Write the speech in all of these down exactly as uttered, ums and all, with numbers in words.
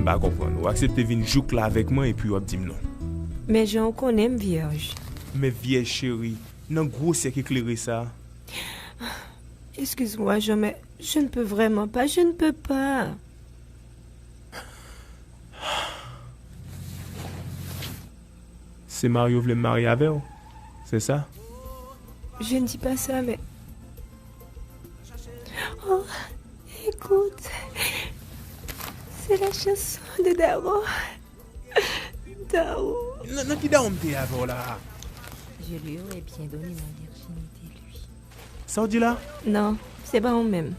Pa konprann. Ou aksepte vin jouk la avèk mwen epi w ap di m non. Men jan ou konnen m vyèj. Men vyèj cheri, nan gwosè k eklere sa. Excuse-moi, Jean, mais je ne peux vraiment pas, je ne peux pas. Se Mario vle m marye avè w, se sa? Je ne dis pas ça, mais... Oh, écoute, c'est la chanson de Dao. Dao. Nan, nan ki Dao m te avè w la? Je lui aurais bien donné ma virginité, lui. Sa w di la? Non, se pa ou menm.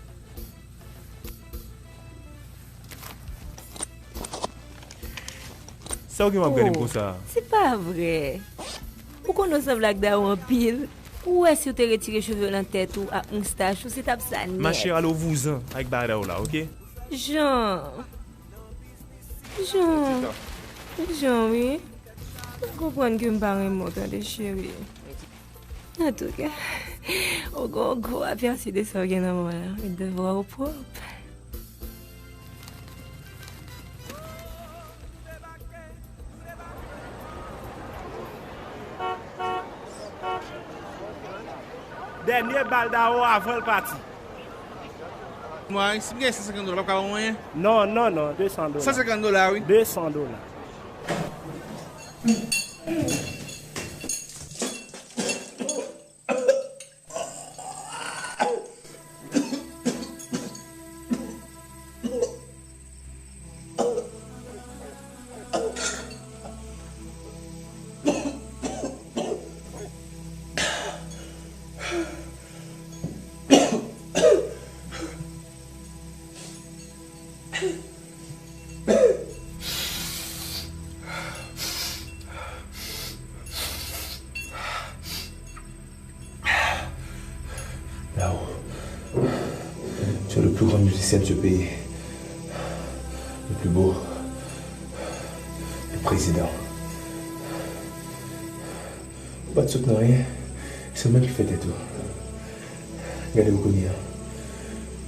Sa w gen w ap gade m konsa? Se pa vre. Ou konn ou sanble ak Dao anpil. Ou wè si w te retire cheve w nan tèt ou ak moustach ou, se t ap sa nèt. Mache ale w vouzan ak bagay w la, oke? Jean. Jean. Jean, wi. Mwen konprann ke m pa renmen w tande, cheri. Antouka, ou gen yon gwo apèsi de sa w gen nan men w la. Met devwa w pwòp. Dènye bal Dao avan l pati. Mwen, si m gen san senkant dola, w ap ka ban mwen anyen? Non, non, non, de san dola. San senkant dola, wi. De san dola. Dao, tu es le plus grand musicien de ce pays. Le plus beau. Le président. Ou pa t sot nan anyen. Se ou menm ki fè tèt ou. Gade w kounye a.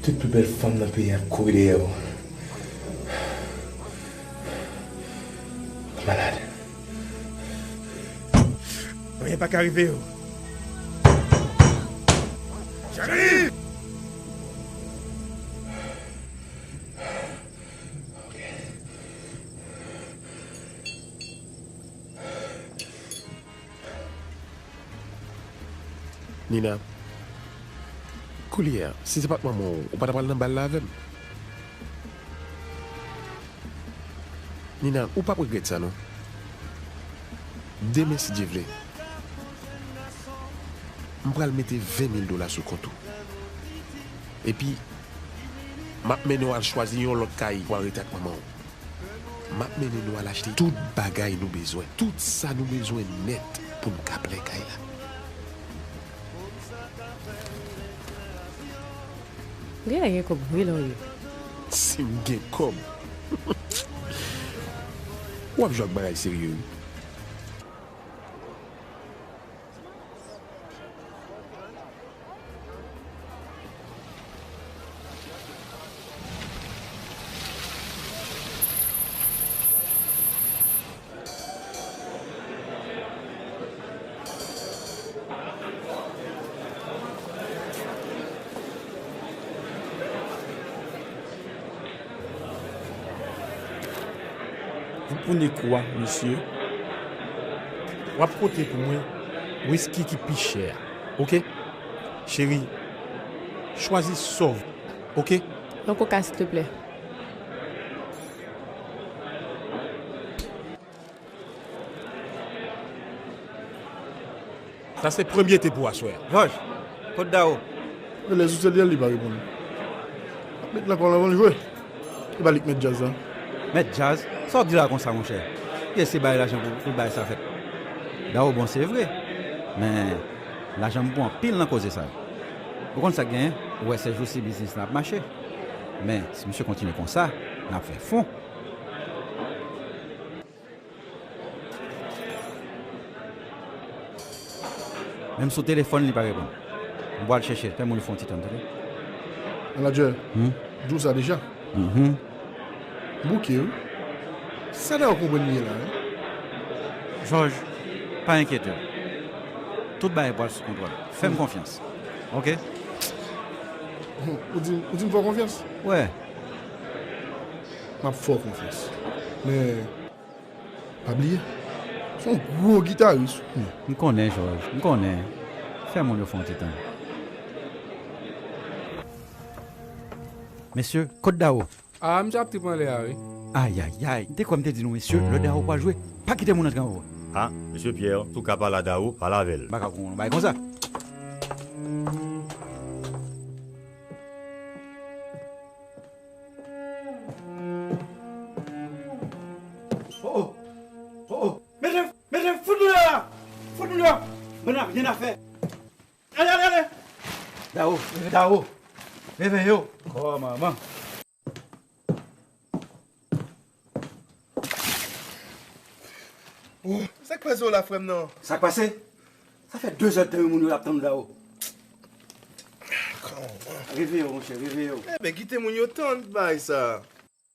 Tout pi bèl fanm nan peyi a ap kouri dèyè w. Malad. Anyen pa ka rive yo. Jani! Nina, koulye a, si se pa t manman w, ou pa ta pral nan bal la avè m? Nina, ou p ap regrèt sa non. Demen, si Dye vle, m pral mete ven mil dola sou kont ou. Epi, m ap mennen w al chwazi yon lòt kay pou w al rete ak manman w. M ap mennen nou al achte tout bagay nou bezwen. Tout sa nou bezwen nèt pou n ka plen kay la. Ou genlè gen kòb vre, Laurye. Si m gen kòb? W ap jwe ak bagay serye, wi. Voupoune kou a, mesye. W ap pote pou mwen wiski ki pi chè a, oke? Cheri, chwazi sa w vle, oke? Yon koka, silteplè. Sa se premye te pou aswè a. Jòj, kot Dao? Lè sou sèl li, li pa reponn. Met nan kò l anvan l jwe. E pa li k mèt djaz la. Mèt djaz? Sa w ap di la konsa, monchè? Kiyès te ba li lajan pou, pou bagay sa fèt? Dao bon, se vre. Men, lajan m pou anpil nan koze sa yo. Ou konn sa k genyen? Ou wè, sèjousi biznis lan ap mache. Men, si misye kontinye konsa, n ap fè fon. Menm sou telefòn, li pa reponn. M pral chèche l, fè moun fè yon ti tann, tande. Manadjè, hmm? Di w sa deja? Mhm. M bouke, wi. Sa Dawo konprann li ye la, wi. Jòj, pa enkyete w. Tout bagay pral sou kontwòl. Fè m konfyans. Oke? Ou di, ou di m fè w konfyans? Wè. M ap fè w konfyans. Men, pa bliye, se yon gwo gitaris ou ye. M konnen, Jòj, m konnen. Fè moun yo fè yon ti tan. Mesye, kot Dawo? Ah, misye ap trip anlè a, wi. Ayayay, m te kwè m te di nou, mesye, lè Dawo pral jwe, pa kite moun antre anba. Ah, mesye Pierre, si w ka pale a Dawo, pale avè l. M pa ka konprann yon bagay konsa. Oh, oh, oh, oh. Mete, mete, fout nou deyò la! Fout nou deyò! Mwen n ap, n ap fè. Ale, ale, ale! Dawo, Dawo, reveye w. Oh, manman. Oh, sa k pase w la, frè m nan? Sa k pase? Sa fè de zè tan wi moun yo ap tann Dawo. Kòman? Reveye w, monchè, reveye w. Enben, kite moun yo tann bay sa.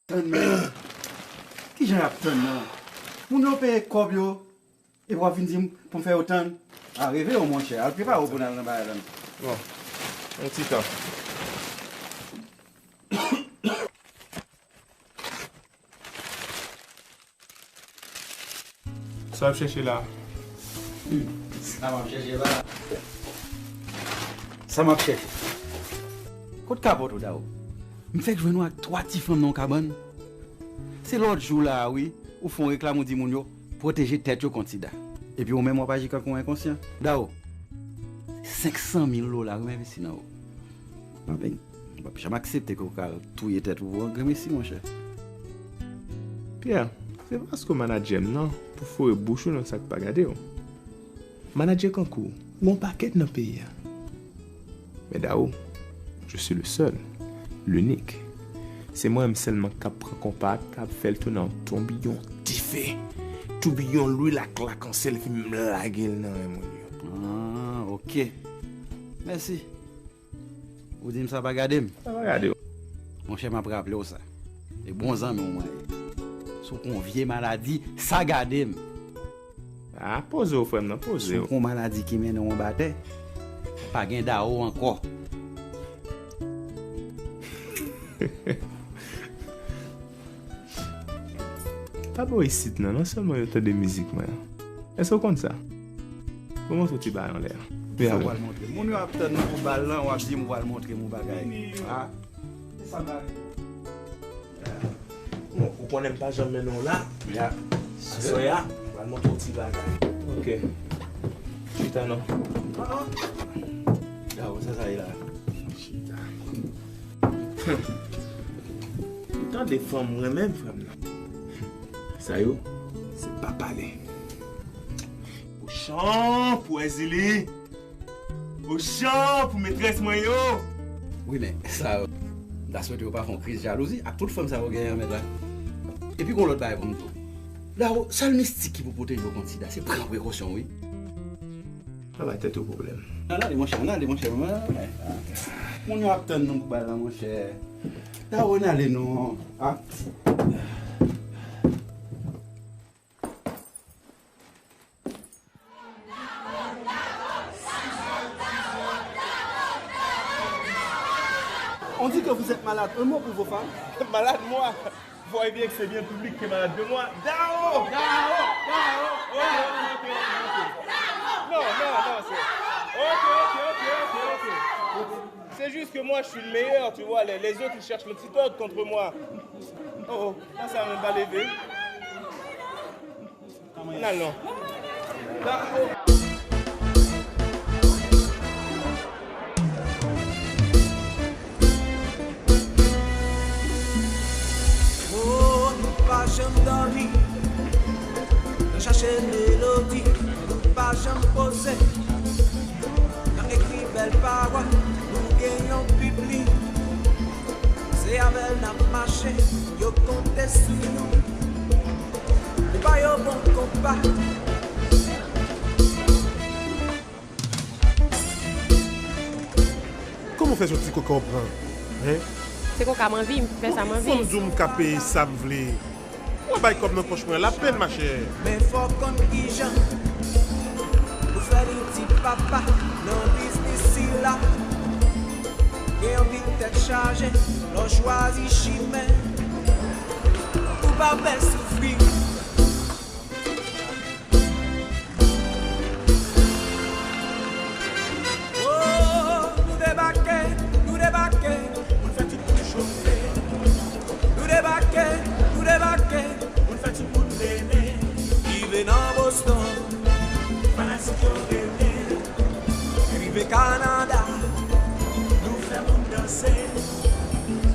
Tann men. Kijan y ap tann nan? Moun yo peye kòb yo, epi w ap vin di m pou m fè yo tann? A, reveye w, monchè. Al prepare w pou n al nan bagay la. Bon, yon ti tan. Sa w ap chèche la? Hmm, sa m ap chèche la? Sa m ap chèche? Kot kapòt ou, Dawo? M fèk jwenn ou ak twa ti fanm nan yon kabann. Se lòt jou la a, wi, ou fè yon reklam, ou di moun yo pwoteje tèt yo kont sida. Epi ou menm w ap aji kankou yon enkonsyan. Dawo, senk san mil dola wi m envesti nan ou. Anben, m p ap janm aksepte ke w ka al touye tèt ou pou yon grenmesi, monchè. Pierre, se pa paske w manadjè m nan pou foure bouch ou nan sa k pa gade w. Manadjè kankou w, gen yon pakèt nan peyi a. Men Dawo, je suis le seul, l'unique. Se mwen menm sèlman k ap pran konpa, k ap fè l tounen an toubiyon dife. Toubiyon lwil ak lakansyèl epi m lage l nan ren moun yo. Ah, oke. Mèsi. Ou di m sa pa gade m? Sa pa gade w. Monchè, m ap raple w sa. E bon zanmi w mwen ye. Si w pran yon vye maladi, sa gade m. Ah, poze w, frè m nan, poze w. Si w pran yon maladi ki mennen w anba tè, pa gen Dawo ankò. Pa bò isit nan, non sèlman yo tande mizik mwen an. Èske w konn sa? Bon, montre w ti bagay anlè a. Sa w pral montre m? Moun yo ap tann nou pou bal lan, w ap di m ou pral montre m yon bagay. Ah, se sa m pral. Bon, ou konnen m pa janm mennen w la. Ya. Aswè a, m pral montre w ti bagay. Oke. Chita non. Ah, ah. Dawo, sa sa ye la? Chita. Ou tande fanm mwen menm, frè m nan. Sa yo, se pa pale. Ochan pou Èzili. Ochan pou metrès mwen yo. Wi, men sa yo, m ta swete yo pa fè yon kriz jalouzi ak tout fanm sa yo genyen an mèt la. Epi gon lòt bagay pou m di w. Dawo, sèl mistik ki pou pwoteje w kont sida, se pran prekosyon, wi. Pa bay tèt ou pwoblèm. Ann ale, monchè, ann ale, monchè. Moun yo ap tann nou pou bal la, monchè. Dawo, ann ale non. Ah. On dit que vous êtes malade. Un mot pour vos fans. Malade, moi? Vous voyez bien que c'est bien le public qui est malade de moi. Dawo! Dawo! Dawo! Ok, ok, ok, ok. Non, non, non, c'est... Ok, ok, ok, ok, ok. C'est juste que moi, je suis le meilleur, tu vois. Les, les autres, ils cherchent le petit autre contre moi. Oh, oh, moi, ça m'a pas levé. Ann al non. Oh, nou pa janm dòmi. N ap chache melodi, nou pa janm poze. N ap ekri bèl pawòl, nou gen yon piblik. Se avè l n ap mache, yo konte sou nou. Nou ba yo bon konpa. Kòman w fè soti koka w pran? Hein? Se koka m anvi, m fè sa m anvi. Fò m di w m ka peye sa m vle. Ou bay kòb nan pòch mwen, lapenn, machè. Men fò w konn kijan pou fè li di papa nan biznis sila. Gen anpil tèt chaje lè w chwazi chimen. Ou pa pè soufri. Oh, nou debake, nou debake, pou n fè tout moun chofe. Nou debake, nou debake, pou n fè tout moun rele. Rive nan Boston, fanatik yo rele. Rive Kanada, nou fè moun danse.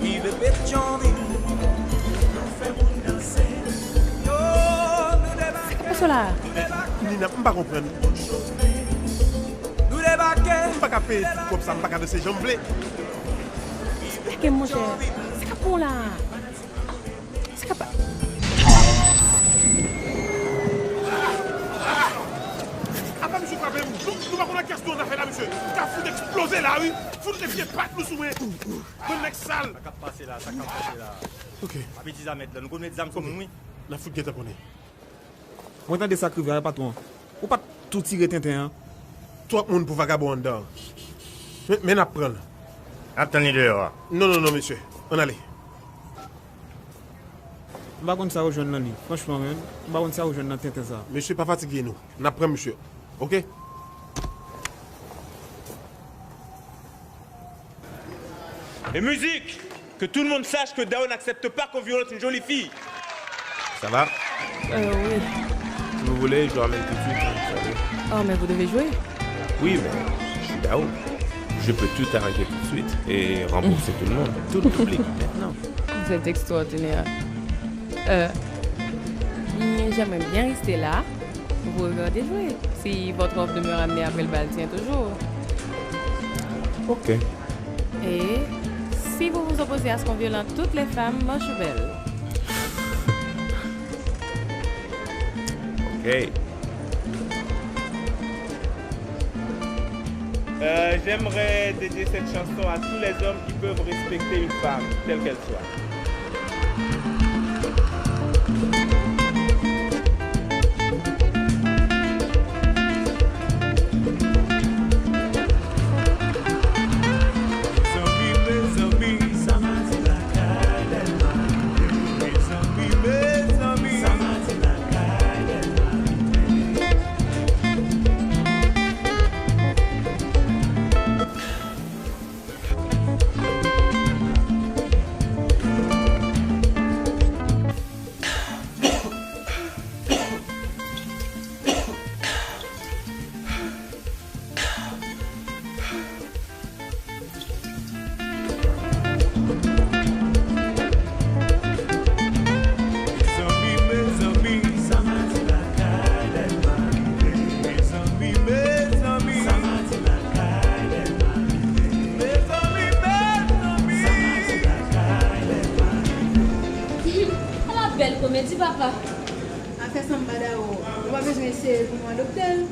Rive Petyonvil, nou fè moun danse. Yo, nou debake. Sa k pase la? Nina, m pa konprann. M pa ka peye tout kòb sa, m pa ka danse jan m vle. Sa k pase, monchè? Sa k ap pran w la? Sa k ap... Apa misye frape m? Nou, nou pa konn nan kiyès nou annafè la, mesye. M ka fout eksploze la, wi. Fout vye pat nou sou mwen. Bann nèg sal. Sa k ap pase la? Sa k ap pase la? Ok. Pa betize a mèt la. Nou konn met zam sou moun, wi. N ap fout gentan konnen. Mwen tande sa k rive a, patwon. Ou pa t tou tire tenten an? Twòp moun pou vagabon anndan an. Men, men n ap pran l. N ap tann li deyò a. Non, non, non, mesye. Ann ale. M pa konn sa yo jwenn nan li. Franchman, menm, m pa konn sa yo jwenn nan tenten sa. Mesye, pa fatige nou. N ap pran misye. Oke? Et musique, que tout le monde sache que Dao n'accepte pas qu'on violente une jolie fille. Ça va ? Euh, oui. Si vous voulez, je vous ramène tout de suite, hein, vous savez. Oh, mais vous devez jouer. Oui, mais je suis Dao. Je peux tout arrêter tout de suite et rembourser tout le monde, tout le public, maintenant. Vous êtes extraordinaire. Euh, j'aimerais bien rester là. Vous regardez jouer. Si votre offre de me ramener après le bal tient toujours. Ok. Et si vous vous opposez à ce qu'on violente toutes les femmes, moi je suis belle. Ok. Euh, j'aimerais dédier cette chanson à tous les hommes qui peuvent respecter une femme, telle qu'elle soit. Ala bèl komedi, papa. Afè sanba Dao, ou pa bezwen eseye l pou nou adopte l.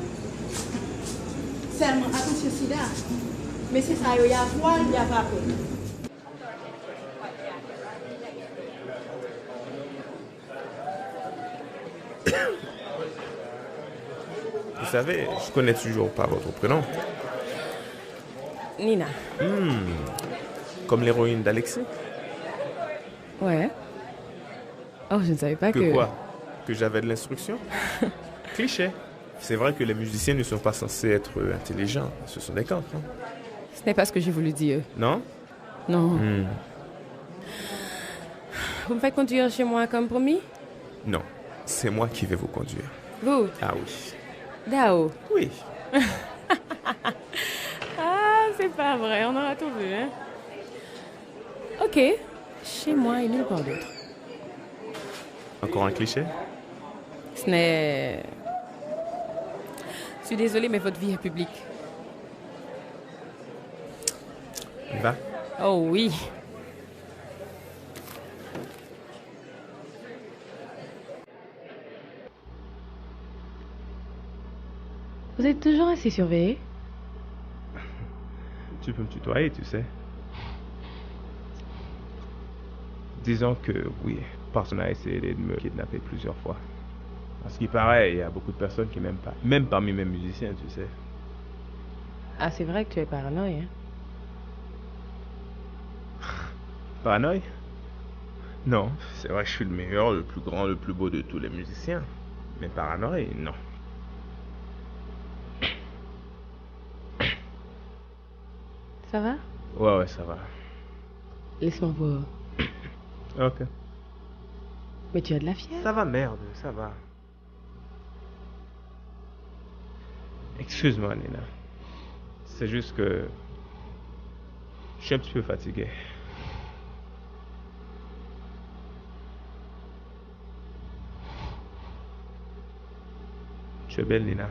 Sèlman, atansyon sida. Mesye sa yo, y a vwal, y a vapè. Vous savez, je connais toujours pas votre prénom. Nina. Hmm. Comme l'héroïne d'Alexis ? Ouais. Oh, je ne savais pas que... Que quoi ? Que j'avais de l'instruction ? Cliché. C'est vrai que les musiciens ne sont pas censés être intelligents. Ce sont des cancres, hein. Ce n'est pas ce que j'ai voulu dire. Non ? Non. Hmm. Vous me faites conduire chez moi comme promis ? Non, c'est moi qui vais vous conduire. Vous ? Ah oui. Dao. Oui. Ah, c'est pas vrai, on aura tout vu, hein. Ok, chez moi et nulle part d'autre. Encore un cliché ? Ce n'est... Je suis désolée, mais votre vie est publique. On y va ? Oh oui. Vous êtes toujours ainsi surveillé ? Tu peux me tutoyer, tu sais. Disons que oui. Personne a essayé de me kidnapper plusieurs fois. À ce qui paraît, il y a beaucoup de personnes qui m'aiment pas, même parmi mes musiciens, tu sais. Ah, c'est vrai que tu es paranoïe, hein? Paranoïe? Non, c'est vrai que je suis le meilleur, le plus grand, le plus beau de tous les musiciens. Mais paranoïe, non. Ça va? Ouais, ouais, ça va. Laisse-moi voir. Ok. Mais tu as de la fièvre. Ça va, merde, ça va. Excuse-moi, Nina. C'est juste que je suis un petit peu fatigué. Tu es belle, Nina.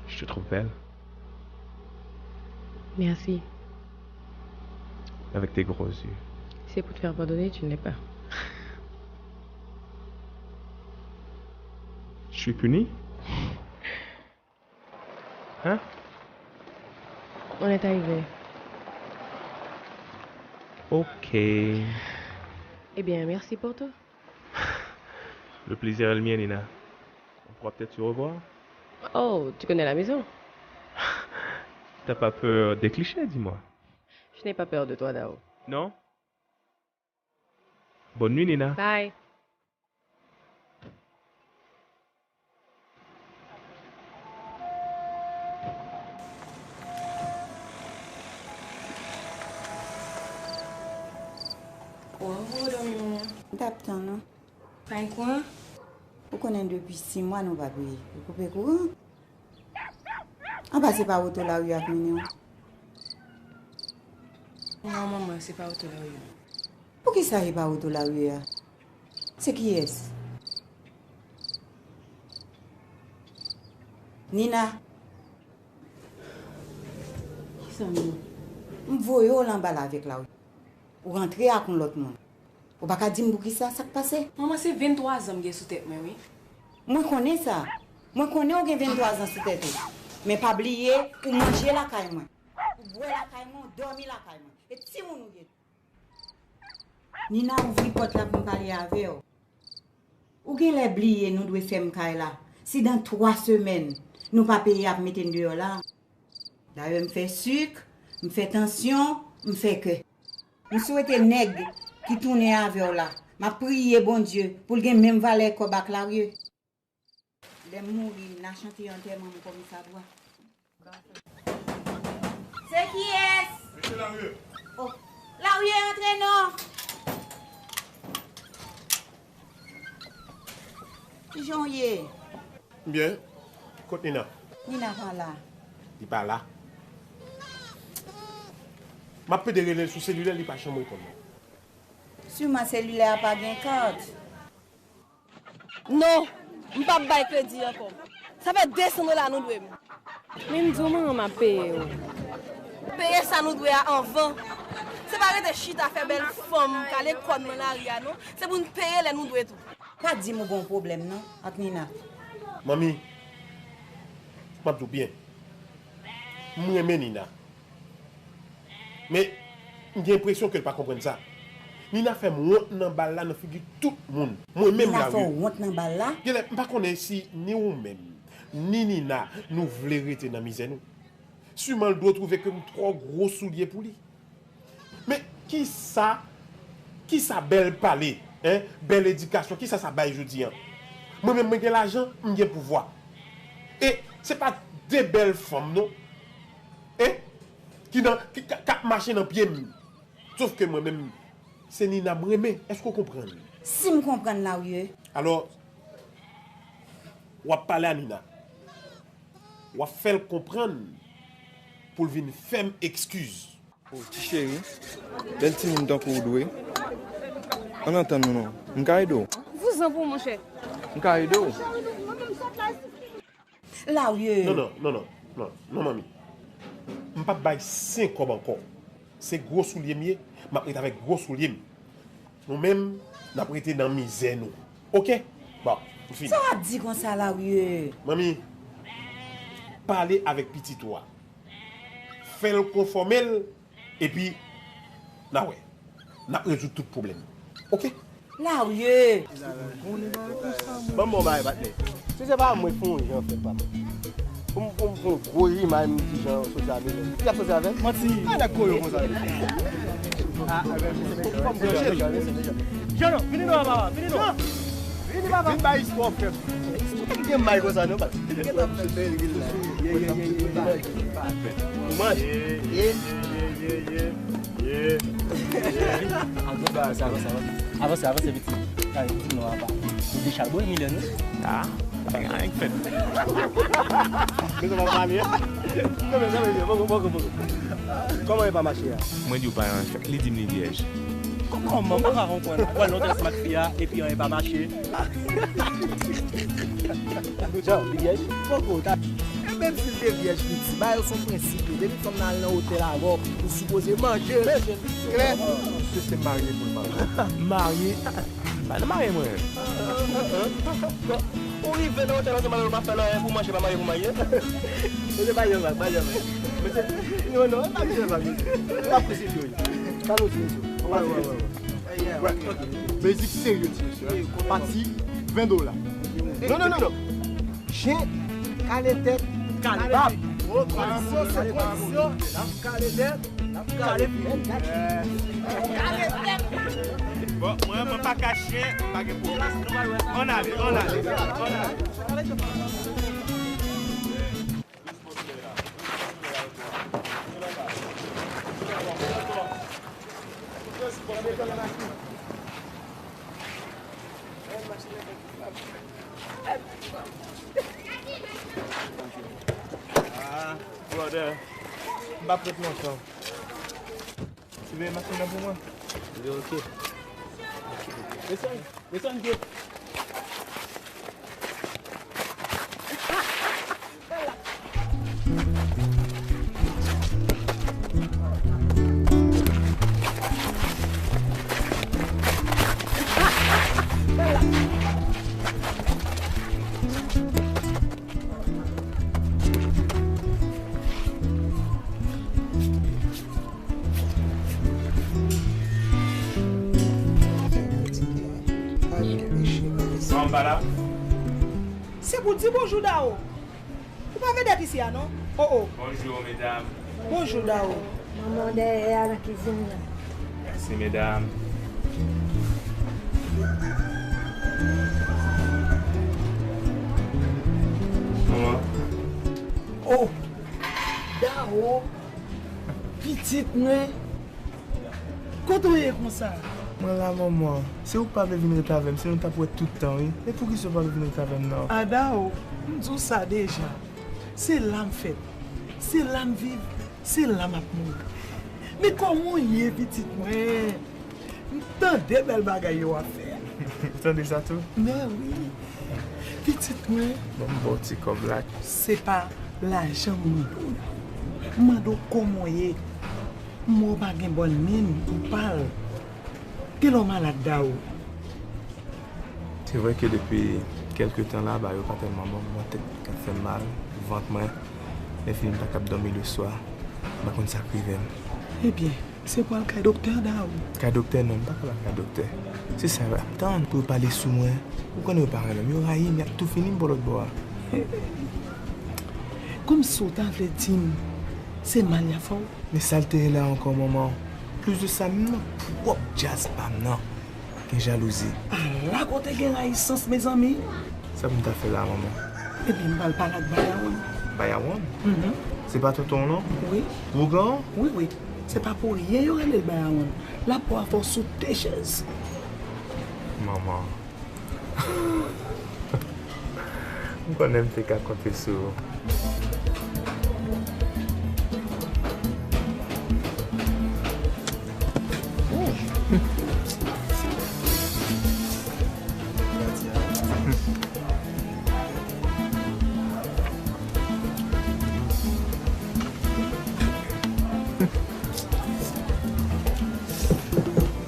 Je te trouve belle. Merci. Avec tes gros yeux. C'est pour te faire pardonner, tu ne l'es pas. Je suis puni? Hein? On est arrivé. Ok. Eh bien, merci pour tout. Le plaisir est le mien, Nina. On pourra peut-être se revoir? Oh, tu connais la maison. T'as pas peur des clichés, dis-moi. Je n'ai pas peur de toi, Dao. Non? Bonne nuit, Nina. Bye. Ou anvo w dòmi, manman? M t ap tann ou. Pa gen kouran? Ou konnen depi sis mwa nou pa peye. Yo koupe kouran. Anba se pa oto lari a k mennen w? Non, manman, se pa oto lari a. Poukisa se pa oto lari a? Se kiyès? Nina. Kisa, manman? M voye w la anba la avèk lari. Ou rantre ak yon lòt moun. Ou pa ka di m poukisa, sa k pase? Manman, se venntwa zan m gen sou tèt mwen, wi. Mwen konnen sa. Mwen konnen w gen venntwa zan sou tèt ou. Men pa bliye, ou manje lakay mwen. Ou bwè lakay mwen, ou dòmi lakay mwen. E timoun ou ye tou. Nina, ouvri pòt la pou m pale avè w. Ou genlè bliye nou dwe fèmen kay la. Si dan twa semèn, nou pa peye, y ap mete n deyò la. Dayè, m fè sik, m fè tansyon, m fè kè. M swete nèg ki tounen avè w la, m ap priye Bondye pou l gen menm valè kòb ak lari. Lè m mouri, n a chante antèman m kòm sa dwa. Se kiyès? Mesye Larue. Oh, Larue, antre non. Kijan w ye? M byen. Kot Nina? Nina pa la. Li pa la? M ap pede rele l sou selilè, li pa janm reponn mwen. Siman selilè a pa gen kat. Non, m p ap bay kredi ankò. Sa fè de san dola nou dwe m. Men m di w manman m ap peye w. Peye sa nou dwe a anvan. Se pa rete chita fè bèl fanm, kale kòn nan lari a non. Se pou n peye lè nou dwe tou. Pa di m ou gen yon pwoblèm non ak Nina. Manmi, m ap di w byen. M renmen Nina. Men, m gen enpresyon ke l pa konprann sa. Nina fè m wont nan bal la nan figi tout moun. Mwen menm Nina fè w wont nan bal la? Genlè, m pa konnen si ni ou menm, ni Nina, nou vle rete nan mizè nou. Siman l dwe twouve ke m twò gwo soulye pou li. Men kisa, kisa bèl pale, en, bèl edikasyon, kisa sa bay jodi a? Mwen menm mwen gen lajan, m gen pouvwa. E se pa de bèl fanm non, en, ki nan, ki, k ap mache nan pye m. Sof ke mwen menm, se Nina m renmen. Èske w konprann? Si m konprann Larue. Alò, w ap pale a Nina. W ap fè l konprann pou l vin fè m ekskiz. O ti cheri, bèl timoun tankou w dwe. Ann antann nou non. M ka ede w? Vouzan pou w, monchè. M ka ede w? Larue. Non, non, non, non, non, non, manmi. M p ap bay sen kòb ankò. Se gwo soulye m ye, m ap rete avèk gwo soulye m. Nou menm, n ap rete nan mizè nou. Oke? Bon, m fini. Sa w ap di konsa, Larue? Manmi, pale avèk pitit ou a. Fè l konfòme l, epi n a wè. N ap rezoud tout pwoblèm. Ok. La ou ye. Ban m bon bagay, patnè. Si se pa mwen k fè yon jan fè pa mwen. Pou m, pou m fè yon gwo imaj, m di jan soti a milyon. Ki ap soti avè m? Manti. A, nèg koyo konsa. Jano, vini non, papa, vini non. Vini, papa. Vin bay istwa, frè m. Gen may konsa, non, papa. Ou manj. Ye, ye, ye, ye, ye. Ye. Ye. Avanse, avanse, avanse. Avanse, avanse, piti. Ay, di non, apa. Ou dechaboule milyon, wi. Ah, pa gen anyen k fèt. Men sa pa pale. Non, men sa, men, poko, poko, poko. Kòman e pa mache a? Mwen di w pa gen anyen k fèt. Li di m li vyèj. Kò-, kòman? Mwen pa ka konprann. Wè, lontan se mak fi a, epi anyen pa mache. Jan, li vyèj? Poko, ta. E menm si l te vyèj, piti, ba yo se yon prensip, yo. Depi fanm nan al nan otèl avè w, ou sipoze manje l. Klè? Misye se marye pou l marye. Marye? Pa nan marye mwen. Ou rive nan otèl ansanm avè l, ou pa fè l anyen pou manje, pa marye pou marye. Mesye, pa janm vag, pa janm vag. Mesye, non, non, pa bezwen vag, mesye. Pa presye, mesye. Pa nou di, mesye. Wè, wè, wè, wè. Wè, ok. Mizik serye, ti mesye, hein. Pati ven dola. Non, non, non, non. Chen, kale tèt, kale bab. Kondisyon, se kondisyon. N ap kale tèt, n ap kale figi. Kale tèt. Bon, mwen, mwen pa ka chen, pa gen pwoblèm. Ann ale, ann ale, ann ale. Ah, brother. M p ap ret lontan. Siveye machin nan pou mwen. Li oke. Desann, desann, bro. Anba la. Se pou di bonjou, Dao. Ou pa vedèt isi a, non? Oh, oh. Bonjou, medam. Bonjou, Dao. Manman w dèyè a nan kizin nan. Mèsi, medam. Manman. Oh! Dao! Pitit mwen! Kote w ye konsa? Mwen la, manman. Se ou k pa vle vin ret avè m, sinon n t ap wè tout tan, wi. E poukisa w pa vle vin ret avè m nan? A, Dao, m di w sa deja. Se la m fèt. Se la m viv. Se la m ap mouri. Men kòman w ye, pitit mwen? M tande bèl bagay yo w ap fè a. Ou tande sa tou? Men wi. Pitit mwen. Bon, m ba w ti kòb la. Se pa lajan m mande w la. M mande w kòman w ye. M wè w pa gen bòn min, ou pal. Genlè w malad, Dao. Se vre ke depi kèlke tan la, bagay yo pa tèlman bon, m gen yon tèt k ap fè m mal, vant mwen, lè fini m pa kab dòmi leswa, m pa konn sa k rive m. Ebyen, se pou w al kay doktè, Dao. Kay doktè, non, m pa kab al kay doktè. Se sa yo ap tann pou yo pale sou mwen. Ou konnen yo pa renmen m, yo rayi m, y ap tou fini m bò lòt bò a. Kòmsi w ta vle di m se mal y ap fè w? Men sa l te ye la ankò, manman. Plis de sa, menm nan pwòp djaz pa m nan, gen jalouzi. Ala kote gen rayisans, mezanmi! Sa pou m ta fè la, manman? Ebyen, m pral pale ak Bayawonn. Bayawonn? Mhm. Se pa tonton w, non? Wi. Wougan? Wi, wi. Se pa pou ryen yo rele l Bayawonn. L ap pran fòs sou de chèz. Manman. M konnen m te ka konte sou ou.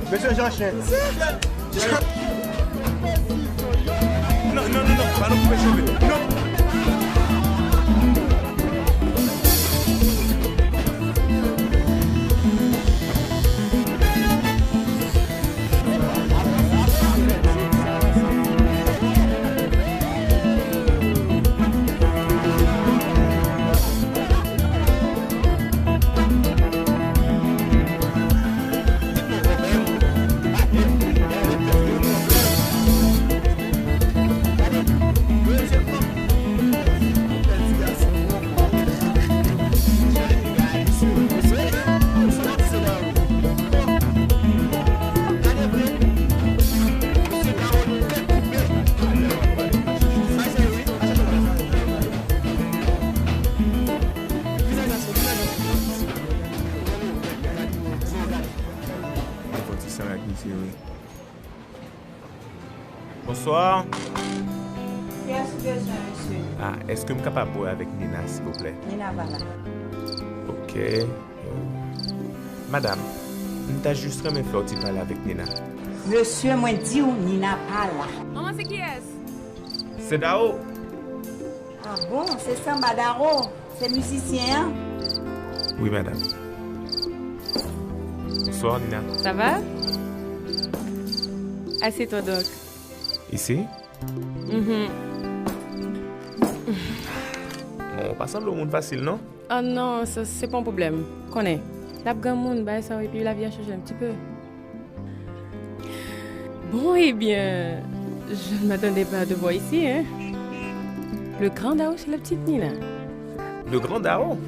Mesye Jan Chen. Non, non, non, non, pa nou koupe cheve. Non. Bonswa. Kiyès ou bezwen, mesye? Ah, èske m kapab pale avèk Nina, silvouplè? Nina pa la. Ok. Madanm, m ta jis renmen fè yon ti pale avèk Nina. Mesye, mwen di w, Nina pa la. Manman, se kiyès? Se Dao. Ah bon, se Sanba Dao, se mizisyen an? Wi, madanm. Bonswa, Nina. Ça va? Assieds-toi donc. Ici? Mhm. Bon, ou pa sanble yon moun fasil, non? Oh non, sa, se pa yon pwoblèm. Konnen, l ap granmoun, bagay sa yo, epi lavi a chanje un petit peu. Bon, eh bien, je ne m'attendais pas à te voir ici, hein. Le grand Dao chez la petite Nina. Le grand Dao?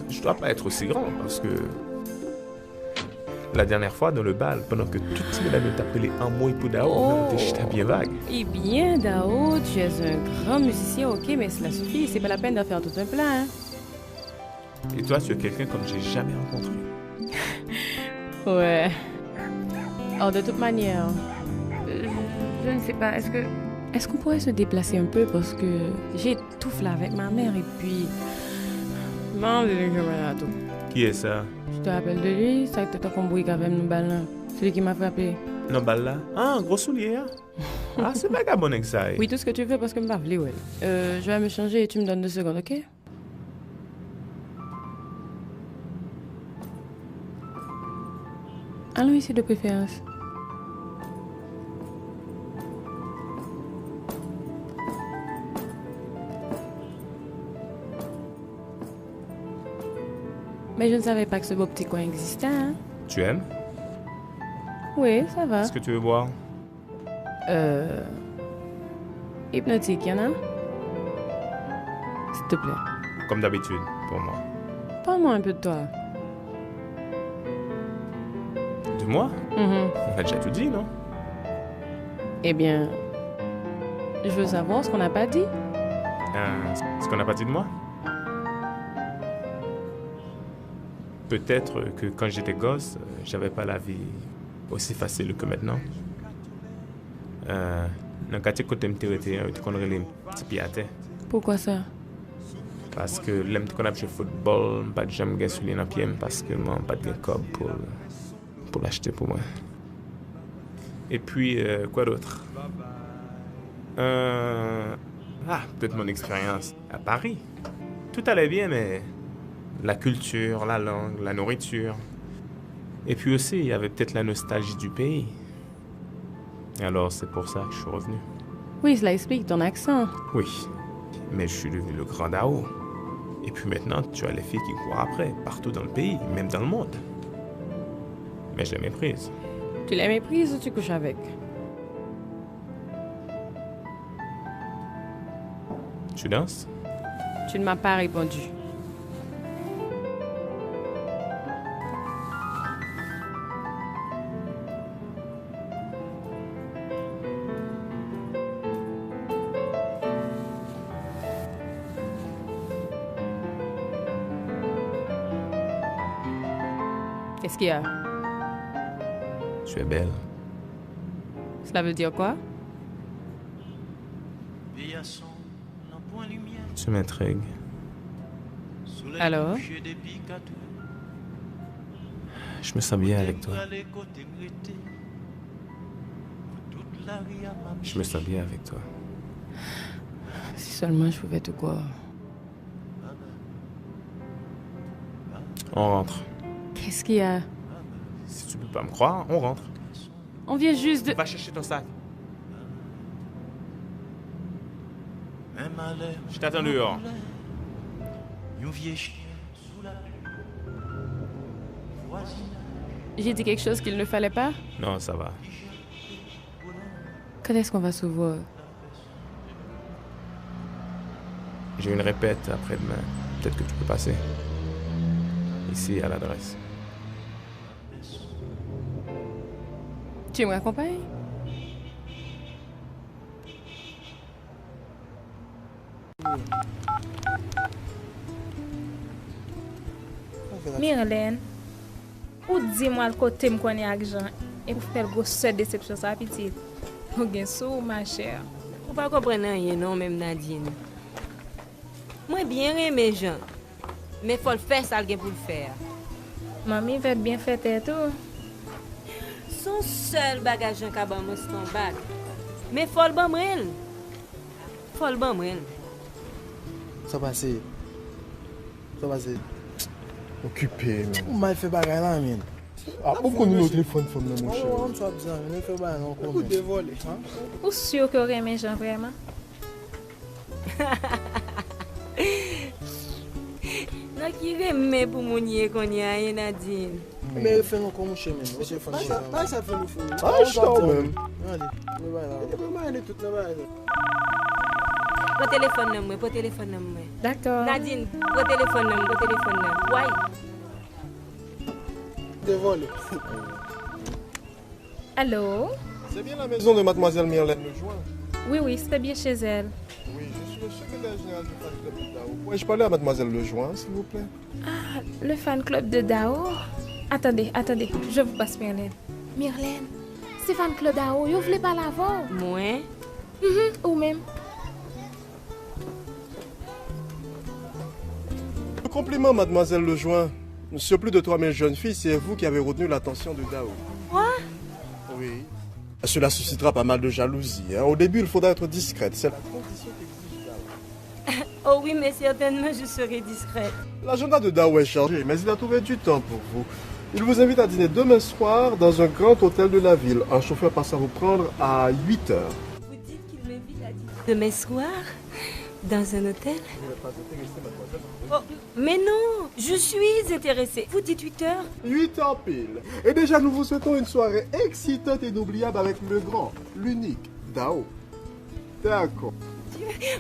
Je dois pas être aussi grand, parce que la dernière fois, dans le bal, pendant que tout ti medam yo t ap rele anmwey pou Dao, mwen te chita byen vag. Eh bien, Dao, tu es un grand musicien, ok, mais cela suffit, c'est pas la peine d'en faire tout un plat, hein. Et toi, tu es quelqu'un comme j'ai jamais rencontré. Ouais. Alors, de toute manière, euh, je ne sais pas, est-ce que, est-ce qu'on pourrait se déplacer un peu parce que j'étouffe là avec ma mère et puis, m pa anvi vin jwenn mwen la tou. Qui est ça? Tu te rappelles de lui, sa ki te tankou yon bourik avè m nan bal la? Celui qui m'a frappé. Nan bal la? Ah, gwo soulye a? Ah, se vagabon nèg sa ye. Oui, tout ce que tu veux, parce que m pa vle wè l. Euh, je vais me changer et tu me donnes deux secondes, ok? Allons ici de préférence. Mais je ne savais pas que ce beau petit coin existait, hein. Tu aimes? Oui, ça va. Est-ce que tu veux boire? Euh, Hypnotique, y en a? S'il te plaît. Comme d'habitude, pour moi. Parle-moi un peu de toi. De moi? Mhm. On a déjà tout dit, non? Eh bien, je veux savoir ce qu'on n'a pas dit. Euh, ce qu'on n'a pas dit de moi? Peut-être que quand j'étais gosse, euh, j'avais pas la vie aussi facile que maintenant. Euh, nan katye kote m te rete an, yo te konn rele m Ti Pye Atè. Pourquoi ça? Paske lè m te konn ap jwe foutbòl, m pa t janm gen soulye nan pye m paske manman m pa t gen kòb pou, pou l achte pou mwen. Et puis, euh, quoi d'autre? Euh, ah, peut-être mon expérience à Paris. Tout allait bien, mais la culture, la langue, la nourriture. Et puis aussi, il y avait peut-être la nostalgie du pays. Alors, c'est pour ça que je suis revenu. Oui, cela explique ton accent. Oui, mais je suis devenu le grand Dao. Et puis maintenant, tu as les filles qui courent après, partout dans le pays, même dans le monde. Mais je les méprise. Tu les méprises ou tu couches avec? Tu danses? Tu ne m'as pas répondu. Qu'est-ce qu'il y a? Tu es belle. Cela veut dire quoi? Tu m'intrigues. Alors? Je me sens bien avec toi. Je me sens bien avec toi. Si seulement je pouvais te croire. On rentre. Qu'est-ce qu'il y a? Si tu peux pas me croire, on rentre. On vient juste de... Va chercher ton sac. Je t'attends dehors. J'ai dit quelque chose qu'il ne fallait pas? Non, ça va. Quand est-ce qu'on va se voir? J'ai une répète après-demain. Peut-être que tu peux passer. Ici, à l'adresse. Tu me raccompagnes? Mirlène, ou di m w al kote m konnen ak Jan, epi w fè l gwosè desepsyon sa, pitit. Ou gen sou ou, machè. Ou pa konprann anyen non, menm Nadine. Mwen byen renmen Jean, men fò l fè sa l gen pou l fè a. Manmi Vèt byen fè tèt ou. Se yon sèl bagay Jean ka ban mwen, se yon bag. Men fò l ban mwen l. Fò l ban mwen l. Sa pase? Sa pase? Okipe, men. Ou mal fè bagay la, men. Ah, ou konn nimewo telefòn fanm nan, monchè. Mwen, mwen, sa ap di, men fè bagay nan kòman. Ekoute, vòlè. Ou si ke w renmen Jean vrèman? Nan ki renmen pou moun ye kounye a, ye Nadine? Men refè l ankò, monchè, men. Mesye, fò n bay sa, bay sa fè nou fini. Ah, chita w menm. Ale, nou bay la. Mete pou mwen ale tout nan bagay sa. Pran telefòn nan mwen, pran telefòn nan mwen. Dakò. Nadine, pran telefòn nan mwen, pran telefòn nan. Way. Te vòlè. Allô? C'est bien la maison de mademoiselle Myrlène Lejoin? Oui, oui, c'est bien chez elle. Oui, je suis le secrétaire général du fan club de Dao. Pourrais-je parler à mademoiselle Lejoin, s'il vous plaît? Ah, le fan club de Dao? Attendez, attendez, je vous passe Myrlène. Myrlène, se fan club Dao, yo vle pale avè w. Mwen? Mhm, ou menm. Compliment, mademoiselle Lejoin. Sur plus de trois mille jeunes filles, c'est vous qui avez retenu l'attention de Dao. Quoi? Oui. Cela suscitera pas mal de jalousie, hein. Au début, il faudra être discrète. C'est la condition qu'exige Dao. Oh oui, mais certainement, je serai discrète. L'agenda de Dao est chargé, mais il a trouvé du temps pour vous. Il vous invite à dîner demain soir dans un grand hôtel de la ville. Un chauffeur passera vous prendre à huit heures. Vous dites qu'il m'invite à dîner demain soir dans un hôtel? Vous n'êtes pas intéressée, mademoiselle? Oh, mais non, je suis intéressée. Vous dites huit heures? Huit heures pile. Et déjà, nous vous souhaitons une soirée excitante et inoubliable avec le grand, l'unique, Dao. Dakò.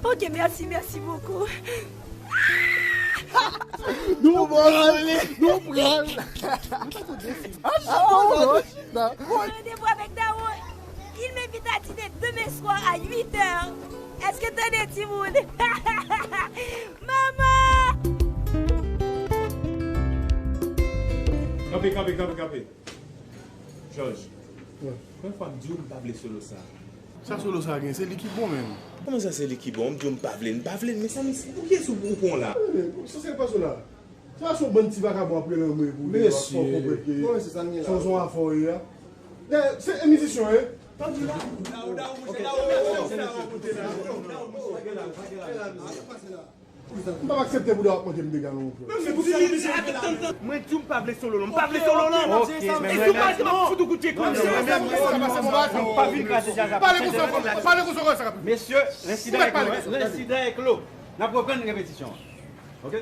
Ok, merci, merci beaucoup. Nou pral, nou pral. Randevou avèk Dao. Il m'invite à dîner demain soir à huit heures. Èske tande, timoun? Manman! Kanpe, kanpe, kanpe, kanpe. Jòj, wi, premye fwa m di w m pa vle solo sa. Sa solo sa gen? Se li ki bon menm. Kòman sa se li ki bon? M di w m pa vle l, m pa vle l. Mezanmi, pou kiyès ou, ou pran w la? Sa se pa solo la. Sa se yon bann ti vakabon ap rele anmwe pou li, ap fè w konprann ke se yon afè w ye a. Dayè, se mizisyen w ye. Sa w di la? M p ap aksepte pou w ap monte m dega non, mon frè. Mwen di w m pa vle solo non, m pa vle solo non. E si w pa vle, m ap fout ou kout pye kòm sa. M pa vin kraze djaz la. Pale konsa, pale konsa, sa k ap. Messieurs, l'incident est clos. L'incident est clos. N ap reprann repetisyon an. Ok?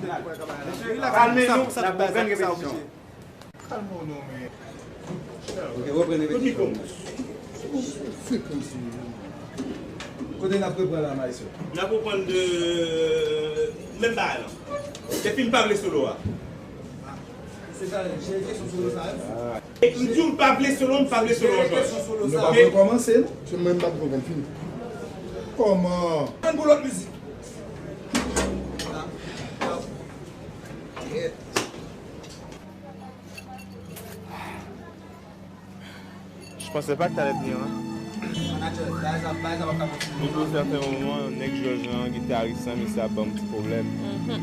Kalme nou, n ap reprann repetisyon an. Kalme w non, men. Ok, reprann repetisyon. Kote n ap reprann la, maestro? N ap reprann de menm bagay lan. Depi m pa vle solo a. Se sa, jere kesyon solo sa, wi. E m di w m pa vle solo, m pa vle solo ankò. Nou pa rekòmanse, non? Se mwen m pa t konprann fini. Kòman? Ann pou lòt mizik. Je pensais pas que t'allais venir, hein. Manager, bagay sa, bagay sa pa ka kontinye. Depi yon sèten moman, nèg Jòj lan, gitaris lan, misye ap ban m ti pwoblèm. Mhm.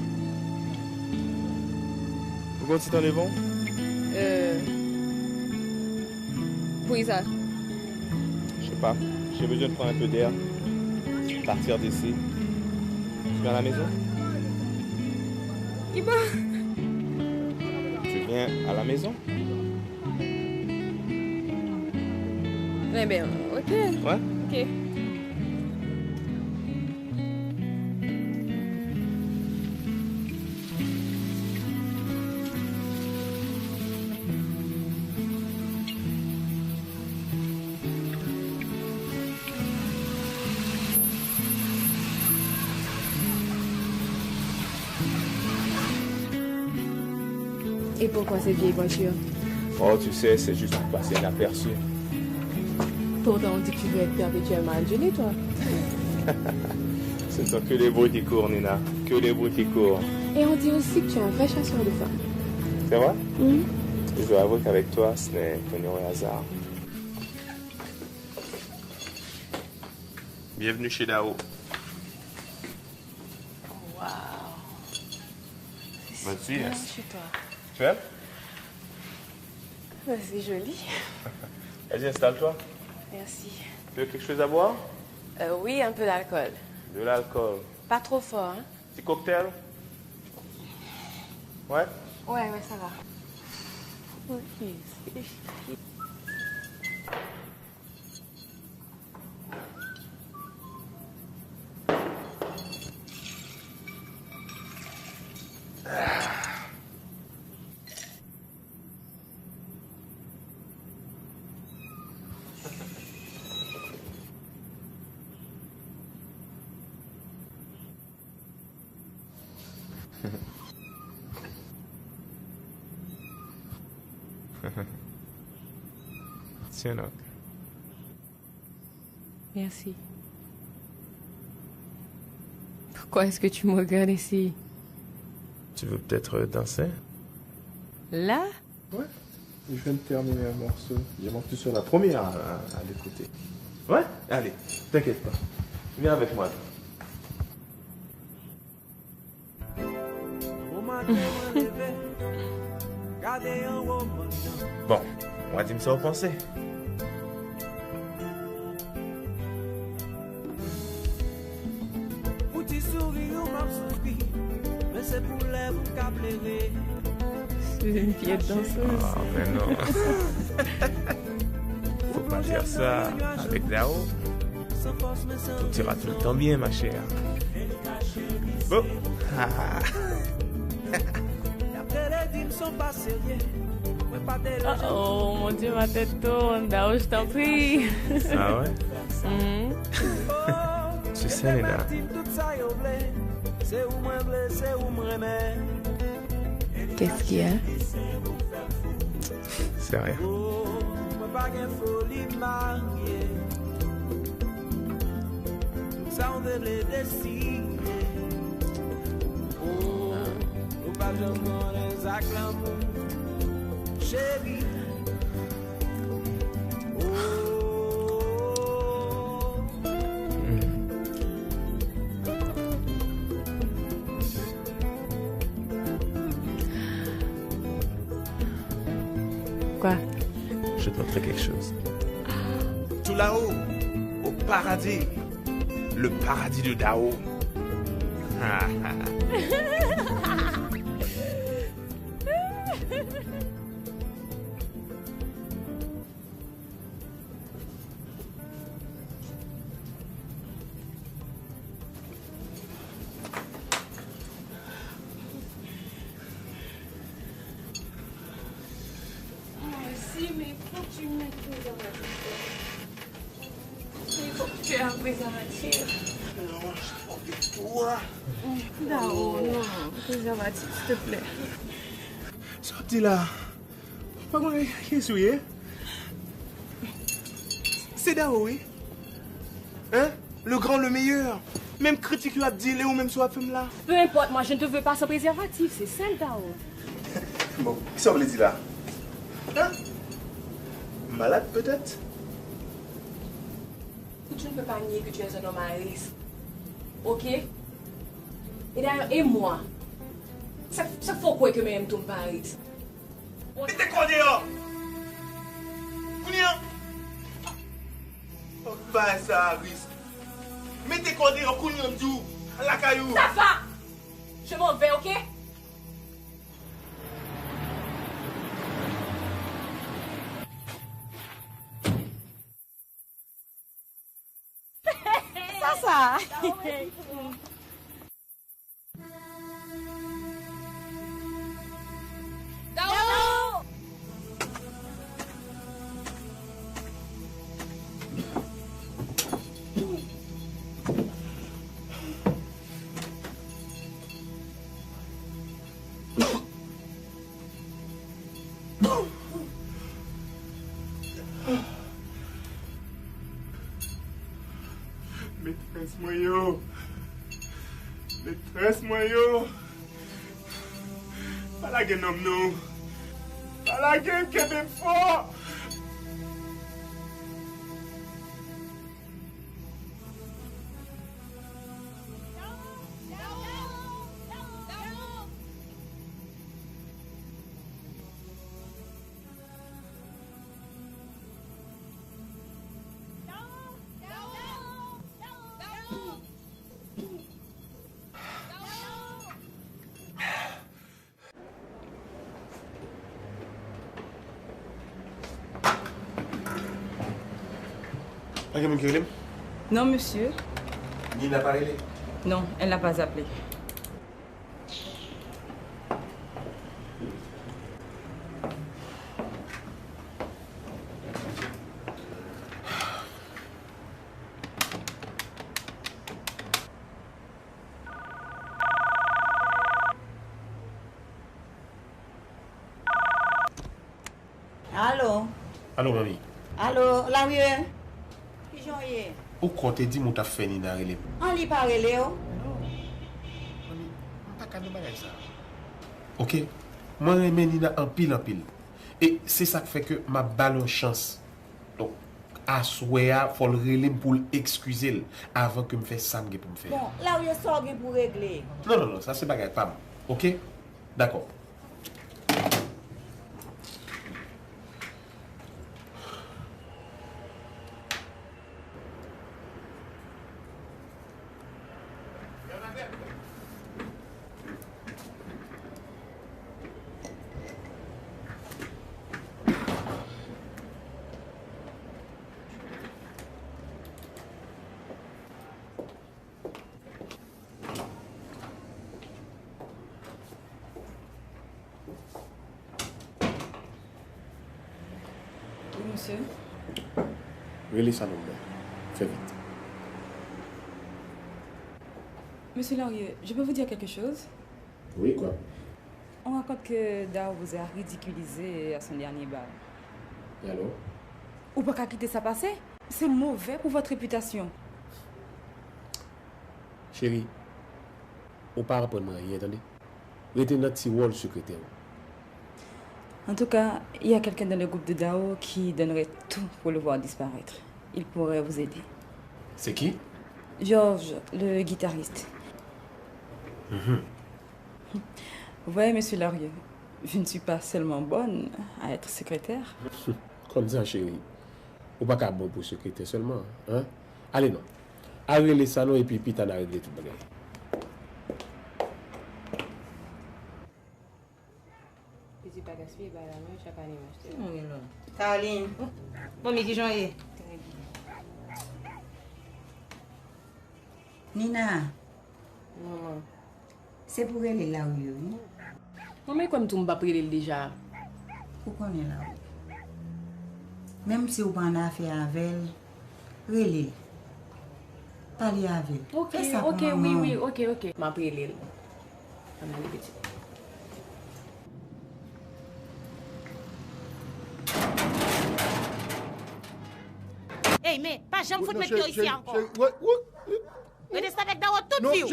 Ou gen yon ti tan devan w? Euh, poukisa? Je sais pas. J'ai besoin de prendre un peu d'air. Partir d'ici. Tu viens à la maison? Ki bò? Tu viens à la maison? Enben, ok. Ouais. Ok. Et pourquoi cette vieille voiture? Oh, tu sais, c'est juste pour passer inaperçu. Pourtant, on dit que tu veux être perpétuellement à Julie, toi. Ce ne sont que des bruits qui courent, Nina. Que des bruits qui courent. Et on dit aussi que tu es un vrai chasseur de femmes. C'est vrai? Mhm. Je dois avouer qu'avec toi, ce n'est que un hasard. Bienvenue chez Dao. Waouh. Vas-y, Bienvenue chez toi. Tu aimes? C'est joli. Vas-y, installe-toi. Merci. Tu veux quelque chose à boire? Euh, oui, un peu d'alcool. De l'alcool. Pas trop fort, hein? Petit cocktail? Ouais? Ouais, ouais, ça va. Ok. Tiens donc. Merci. Pourquoi est-ce que tu me regardes ainsi? Tu veux peut-être danser? Là? Ouais. Je viens de terminer un morceau. J'ai monté sur la première à, à l'écouter. Ouais? Allez, t'inquiète pas. Viens avec moi. Bon, w a di m sa w panse. C'est une pièce danseuse. Ah, mais non. Faut pas dire ça avec Dao. Tout ira tout le temps bien, ma chère. Bon. Oh, oh, mon Dieu, ma tête tourne. Dao, je t'en prie. Ah ouais? Mhm. Tu sais, Neda. Qu'est-ce qu'il y a? C'est rien. Mwen pa gen foli marye. Sa w vle deside. Oh, nou pa janm konnen zak lanmou. Cheri. Oh. Quoi? Je vais te montrer quelque chose. Tout là-haut, au paradis. Le paradis de Dao. Merci, mais faut que tu mettes préservatif. Il faut que tu aies un préservatif. Non, je prends des poids. Dao, non, préservatif, s'il te plaît. Sòti la. Pa konnen kiyès ou ye? Se Dao, wi. Hein? Le grand, le meilleur. Menm kritik yo ap di, lè ou menm sou ap fè m la. Peu importe, moi je ne te veux pas sans préservatif, c'est simple, Dao. Bon, kisa w vle di la? Hein? Malad, peut-être? Tu ne peux pas nier que tu es un homme à risque. Ok? Et d'ailleurs, et moi? Sa, sa fè w kwè ke menm tou m pa risk. Mete kò deyò! Kounye a! Fòk bagay sa a risk. Mete kò deyò kounye a m di w! Lakay ou! Ça va! Je m'en vais, ok? Sa sa. Metrès mwen yo! Metrès mwen yo! Pa lage nonm non! Pa lage m, kenbe m fò! Gen moun ki rele m? Non, monsieur. Nina pa rele? Non, elle n'a pas appelé. Alo. Alo, manmi. Alo, Larue. Kijan w ye? Ou kwè w te di m ou t ap fè Nina rele m? An, li pa rele w? Non. Manmi, m pa ka nan bagay sa. Oke. Mwen renmen Nina anpil, anpil. E se sa k fè ke m ap ba l yon chans. Donk, aswè a, fò l rele m pou l ekskize l avan ke m fè sa m gen pou m fè a. Bon, Larue, sa w gen pou w regle? Non, non, non, sa se bagay pa m. Oke? Dakò. Oui, monsieur. Rele Salomon. Fè vit. Monsieur Larue, je peux vous dire quelque chose? Oui, quoi? On raconte que Dao vous a ridiculisé à son dernier bal. E alò? Ou pa ka kite sa pase. C'est mauvais pour votre réputation. Cheri, ou pa aprann mwen anyen, tande. Rete nan ti wòl sekretè ou. En tout cas, il y a quelqu'un dans le groupe de Dao qui donnerait tout pour le voir disparaître. Il pourrait vous aider. Se ki? Georges, le guitariste. Vous voyez, monsieur Larue, je ne suis pas seulement bonne à être secrétaire. Kòmsa, cheri, ou pa ka bon pou sekretè sèlman, en? Ale non. Al rele Salon epi pita n a regle tout bagay. Pitit pa gaspiye bagay la non, chak ane m achte. Carline. Manmi, kijan w ye? Nina. Manman. Se pou rele Larue, wi. Manman, e kwè m tou m p ap rele l deja. Ou konnen Larue. Menm si w pa annafè avè l, rele l. Pale avè l. Ok, Fè sa pou ok, wi, manman wi, w. Ok, ok. M ap rele l. Ann ale, pitit. Ey, men, pa janm fout met pye w isi a ankò. Rete stann avèk Dawo tout vi w.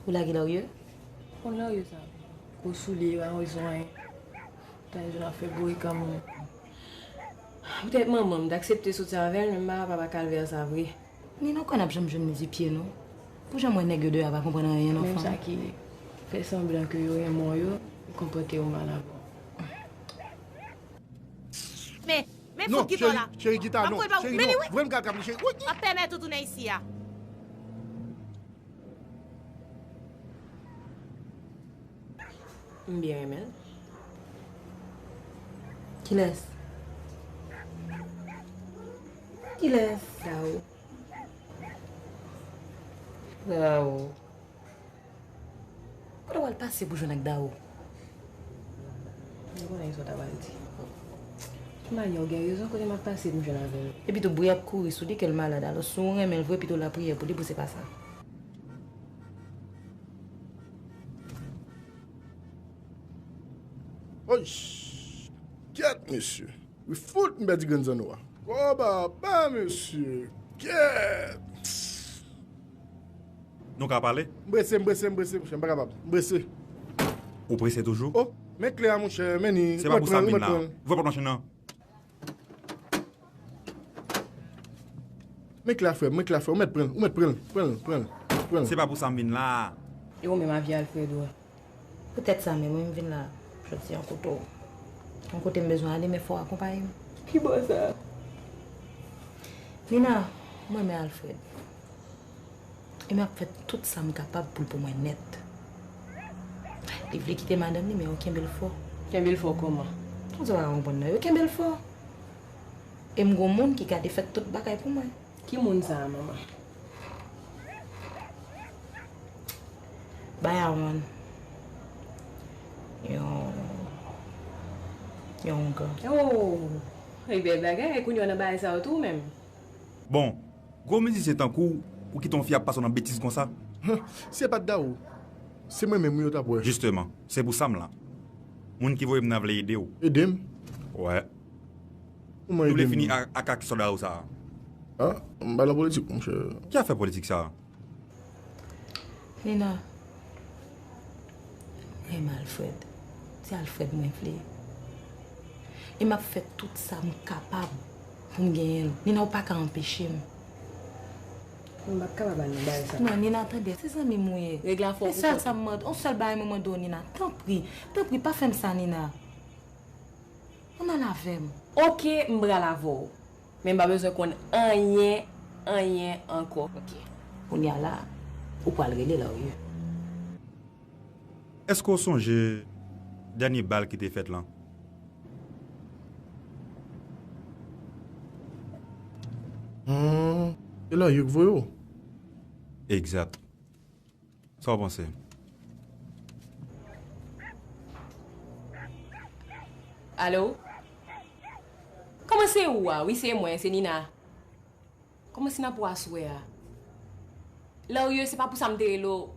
Ou lage Larue? Konn Larue sa. Gwo soulye, pa bezwen. Tan jwenn ap fè boure kanmenm. Poutèt manman m, m t aksepte soti avè l, men m pa kapab ak kalvè sa vre. Nina, ou kwè n ap janm jwenn mezi pye nou? Pou jan m wè nèg yo deyò a pa konprann anyen non, Menm sa fanm. Ki fè sanblan ke yo renmen w yo, konpòte yo mal avè w. Men, men fout ki to la. Cheri, kita non. Cheri, non. Voye m kal kap li, cheri. Woy! M ap pèmèt ou tounen isi a. M byen renmen l. Kilès? Kilès? Dawo. Dawo. Kote w al pase pou jwenn ak Dawo? Mwen konnen sa w ta pral di. Ki manyè w gen rezon kote m ap pase pou m jwenn avè l? Epi tou bri ap kouri sou li ke l malad. Alò, si w renmen l vre, pito w lapriyè pou li pou se pa sa. Oy! Kèt, mesye. Wi fout m pèdi grenn zanno a. Kòba pa, mesye. Kèt! Nou ka pale? M prese, m prese, m prese, monchè, m pa kapab. M prese. Ou prese toujou? Oh, men kle a, monchè, men ni. Se pa pou sa m vin la. Voye pòt machin nan. Men kle a, frè m, men kle a, frè m. Ou mèt pran l, ou mèt pran l, pran l, pran l, pran l. Se pa pou sa m vin la. E ou menm, avi Alfredo a? Poutèt sa menm, wi, m vin la jodi a, yon kote w. Yon kote m bezwen ale, men fò w akonpaye m. Ki bò sa? Nina, m renmen Alfred. E m ap fè tout sa m kapab pou l pou mwen nèt. Li vle kite madanm li, men yo kenbe l fò. Kenbe l fò kòman? Ou di w pa ka konprann nan, yo kenbe l fò. E m gon moun ki gade fè tout bagay pou mwen. Ki moun sa a, manman? Bayawan. Yon, yon gang. Oh! E bèl bagay, kounye a w nan bagay sa yo tou menm. Bon, gwo mizisyen tankou w, ou kite yon fi ap pase w nan betiz konsa? Huh, si se pa t Daou, se mwen menm wi yo t ap wè. Jisteman, se pou sa m la. Moun ki voye m nan vle ede w. Ede m? Wè. Kouman ede m? Ou vle fini ak, ak, ak sòlda w sa a? Ah, m pa nan politik, monchè. Ki afè politik sa a? Nina, m renmen Alfred. Se Alfred mwen vle. E m ap fè tout sa m kapab pou m genyen l. Nina, ou pa ka anpeche m. M p ap kapab al nan bagay sa. Non, Nina, tande, se zanmi m ou ye. Règ la fò. Se sèl sa m mande, yon sèl bagay mwen mande w, Nina. Tanpri, tanpri, pa fè m sa, Nina. Ann al avè m. Oke, m pral avè w. Men m pa bezwen konn anyen, anyen ankò. Oke. Kounye a la, ou pral rele Larue. Èske w sonje dènye bal ki te fèt lan? Hmm, se Larue k voye w? Egzat. Sa w panse? Alo? Kòman se ou a? Wi, se mwen, se Nina. Kòman se n ap wè aswè a? Larue, se pa pou sa m te rele w.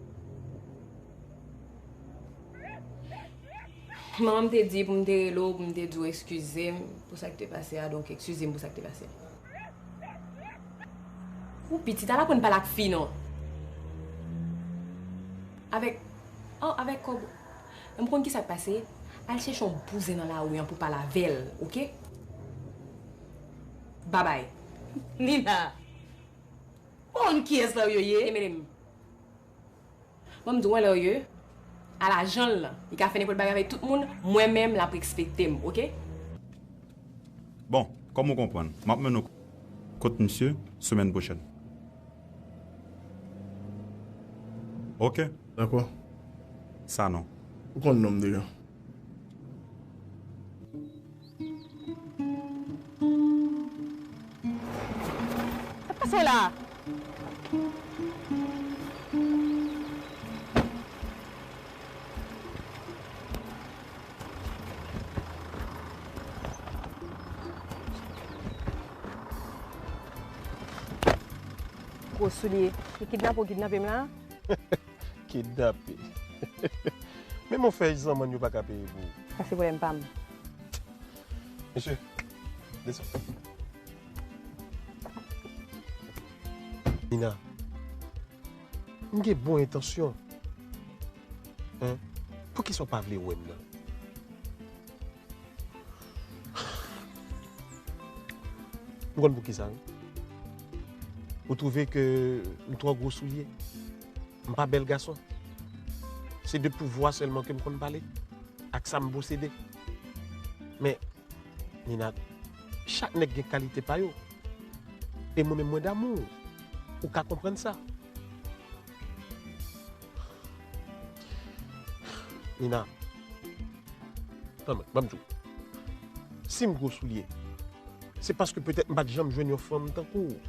Manman m te di pou m te rele w, pou m te di w eskize m pou sa k te pase a, donk eskize m pou sa k te pase a. Ou pitit, al aprann pale ak fi non. Avèk, oh, avèk kòb. Men m konn ki sa k pase. Al chèche yon bouzen nan lari an pou pale avè l, oke? Babay. Nina, ou konn kiyès Larue ye? Temele m. Ban m di w, wè Larue, a lajan l lan, li ka fè nenpòt bagay avèk tout moun, mwen menm, l ap respekte m, oke? Bon, kòm ou konprann, m ap mennen w kot misye semèn pwochèn. Oke? Dakò. Sanon. Ou konn non m deja. Sa k pase la? Gwo soulye. Li kidnape w kidnape m la? Kidnape. Menm yon fèy zanmann yo pa ka peye pou ou. Sa se pwoblèm pa m. Mesye, desann. Nina, m gen bon entansyon. Hein? Poukisa w pa vle wè m nan? M konn poukisa, wi. Ou twouve ke m twò gwo soulye? M pa bèl gason? Se de pouvwa sèlman ke m konn pale, ak sa m posede. Men, Nina, chak nèg gen kalite pa yo. E mwen menm, mwen damou. Ou ka konprann sa. Nina, tann mwen, ban m di w. Si m gwo soulye, se paske petèt m pa t janm jwenn yon fanm tankou w.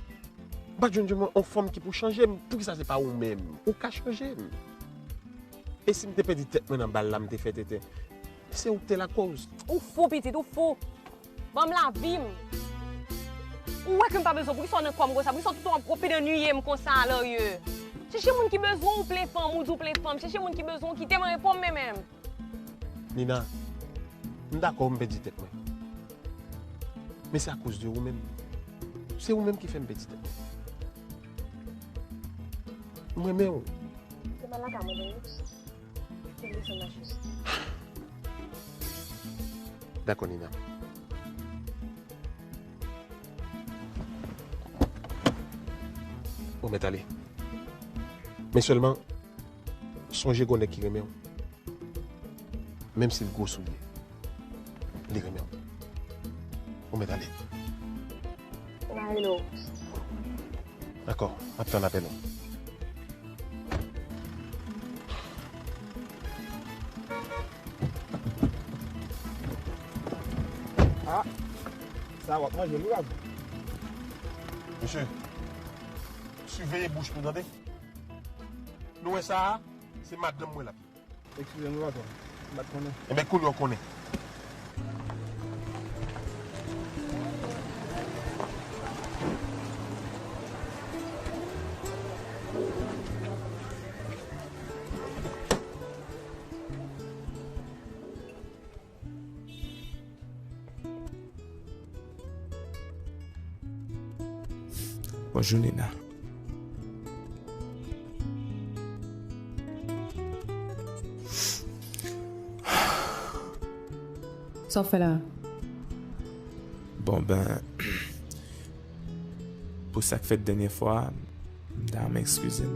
M pa t jwenn yon fanm ki pou chanje m. Poukisa se pa ou menm? Ou ka chanje m. E si m te pèdi tèt mwen nan bal la, m te fè tenten, se ou k te lakòz. Ou fou, pitit, ou fou. Ban m lavi m. Ou wè ke m pa bezwen w, poukisa w nan kò m konsa? Poukisa w toutan w ap pwofite de niye m konsa, Larue? Chèche moun ki bezwen w, ou plen fanm, ou di w plen fanm. Chèche moun ki bezwen w, kite m repo m, men menm. Nina, m dakò m pèdi tèt mwen. Men se akoz de ou menm. Se ou menm ki fè m pèdi tèt mwen. M renmen w. Se mal la ka mwen, wi. Dakò, Nina. Ou mèt ale. Men sèlman, sonje gon nèg ki renmen w. Menm si l gwo sou l ye, li renmen w. Ou mèt ale. M a rele w. Dakò, m ap tann apèl ou. Ah, Sa w ap manje, wi, Rav. Mesye, siveye bouch nou, tande? Nou wè sa a, se madanm mwen l ap ye. Eskize m, wi, patwon. M pa t konnen. Enben, kounye a w konnen. Bonjou, Nina. Sa w fè la? Bon, ben, pou sa k fèt dènye fwa, m ta renmen eskize m.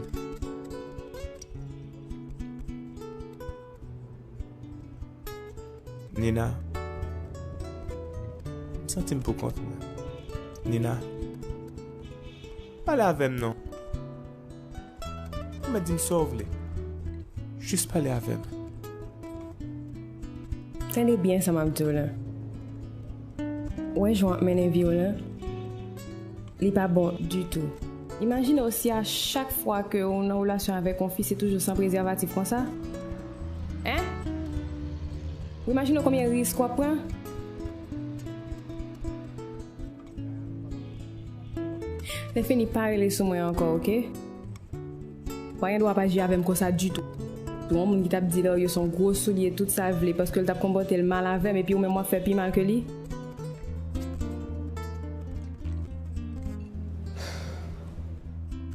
Nina, m santi m poukont mwen. Nina, pale avè m non. Ou mèt di m sa w vle. Jis pale avè m. Tande byen sa m ap di w la. Ou wè jan w ap mennen vi w lan? Li pa bon ditou. Imajine w si a chak fwa ke w nan relasyon avèk yon fi, se toujou san prezèvatif konsa. Hein? Ou imajine w konbyen risk w ap pran? Lè fini, pa rele sou mwen ankò, oke? Ou pa gen dwa pa aji avè m konsa ditou. Yon moun ki t ap di Dario se yon gwo soulye, tout sa l vle, paske l t ap konpòte l mal avè m, epi ou menm w ap fè pi mal ke li.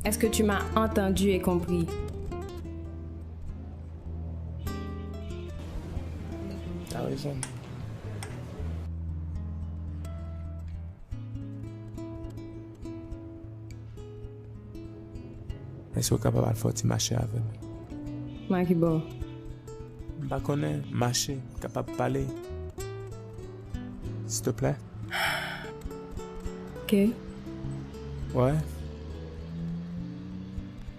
Est-ce que tu m'as entendu et compris? T'as raison. Èske w kapab al fè yon ti mache avè m? Nan ki bò? M pa konnen, mache, m kapab pale. Silteplè? Ok. Wè.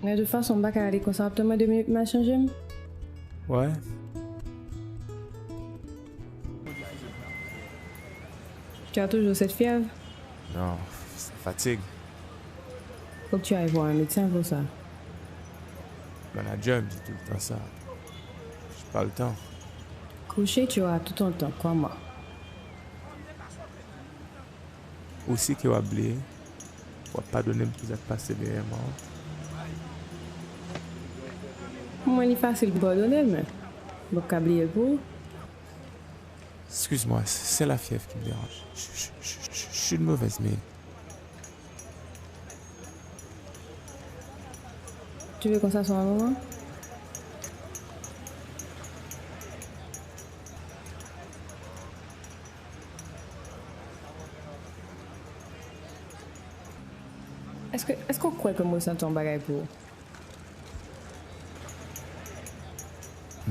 Men de tout fason, m pa ka ale konsa, w ap tann mwen de minit, m al chanje m. Wè. Tu as toujours cette fièvre? Non, ça fatigue. Faut que tu ailles voir un médecin pour ça. Manager m di tout le temps ça. J'ai pas le temps. Couché, tu auras tout ton temps, crois-moi. Ou si ke w ap bliye, w ap padone m pou sa k pase dèyè mwen an. Pou mwen, li fasil pou padone l, men m p ap ka bliye l pou ou. Excuse-moi, c'est la fièvre qui me dérange. Je, je, je, je, je suis de mauvaise mine. Tu veux qu'on s'assoie un moment? Èske, èske w kwè ke m resanti yon bagay pou ou?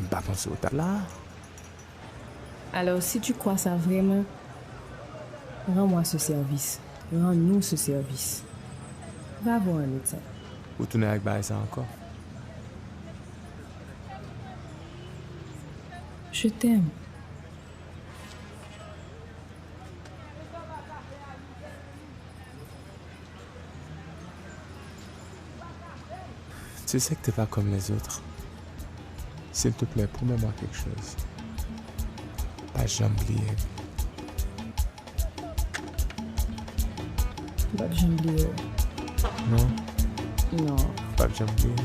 M pa panse w t ap la. Alors, si tu crois ça vraiment, rends-moi ce service. Rends-nous ce service. Va voir un médecin. Ou tounen ak bagay sa ankò? Je t'aime. Tu sais que t'es pas comme les autres. S'il te plaît, promets-moi quelque chose. Pa janm bliye m. M p ap janm bliye w. Non? Non. Ou p ap janm bliye m?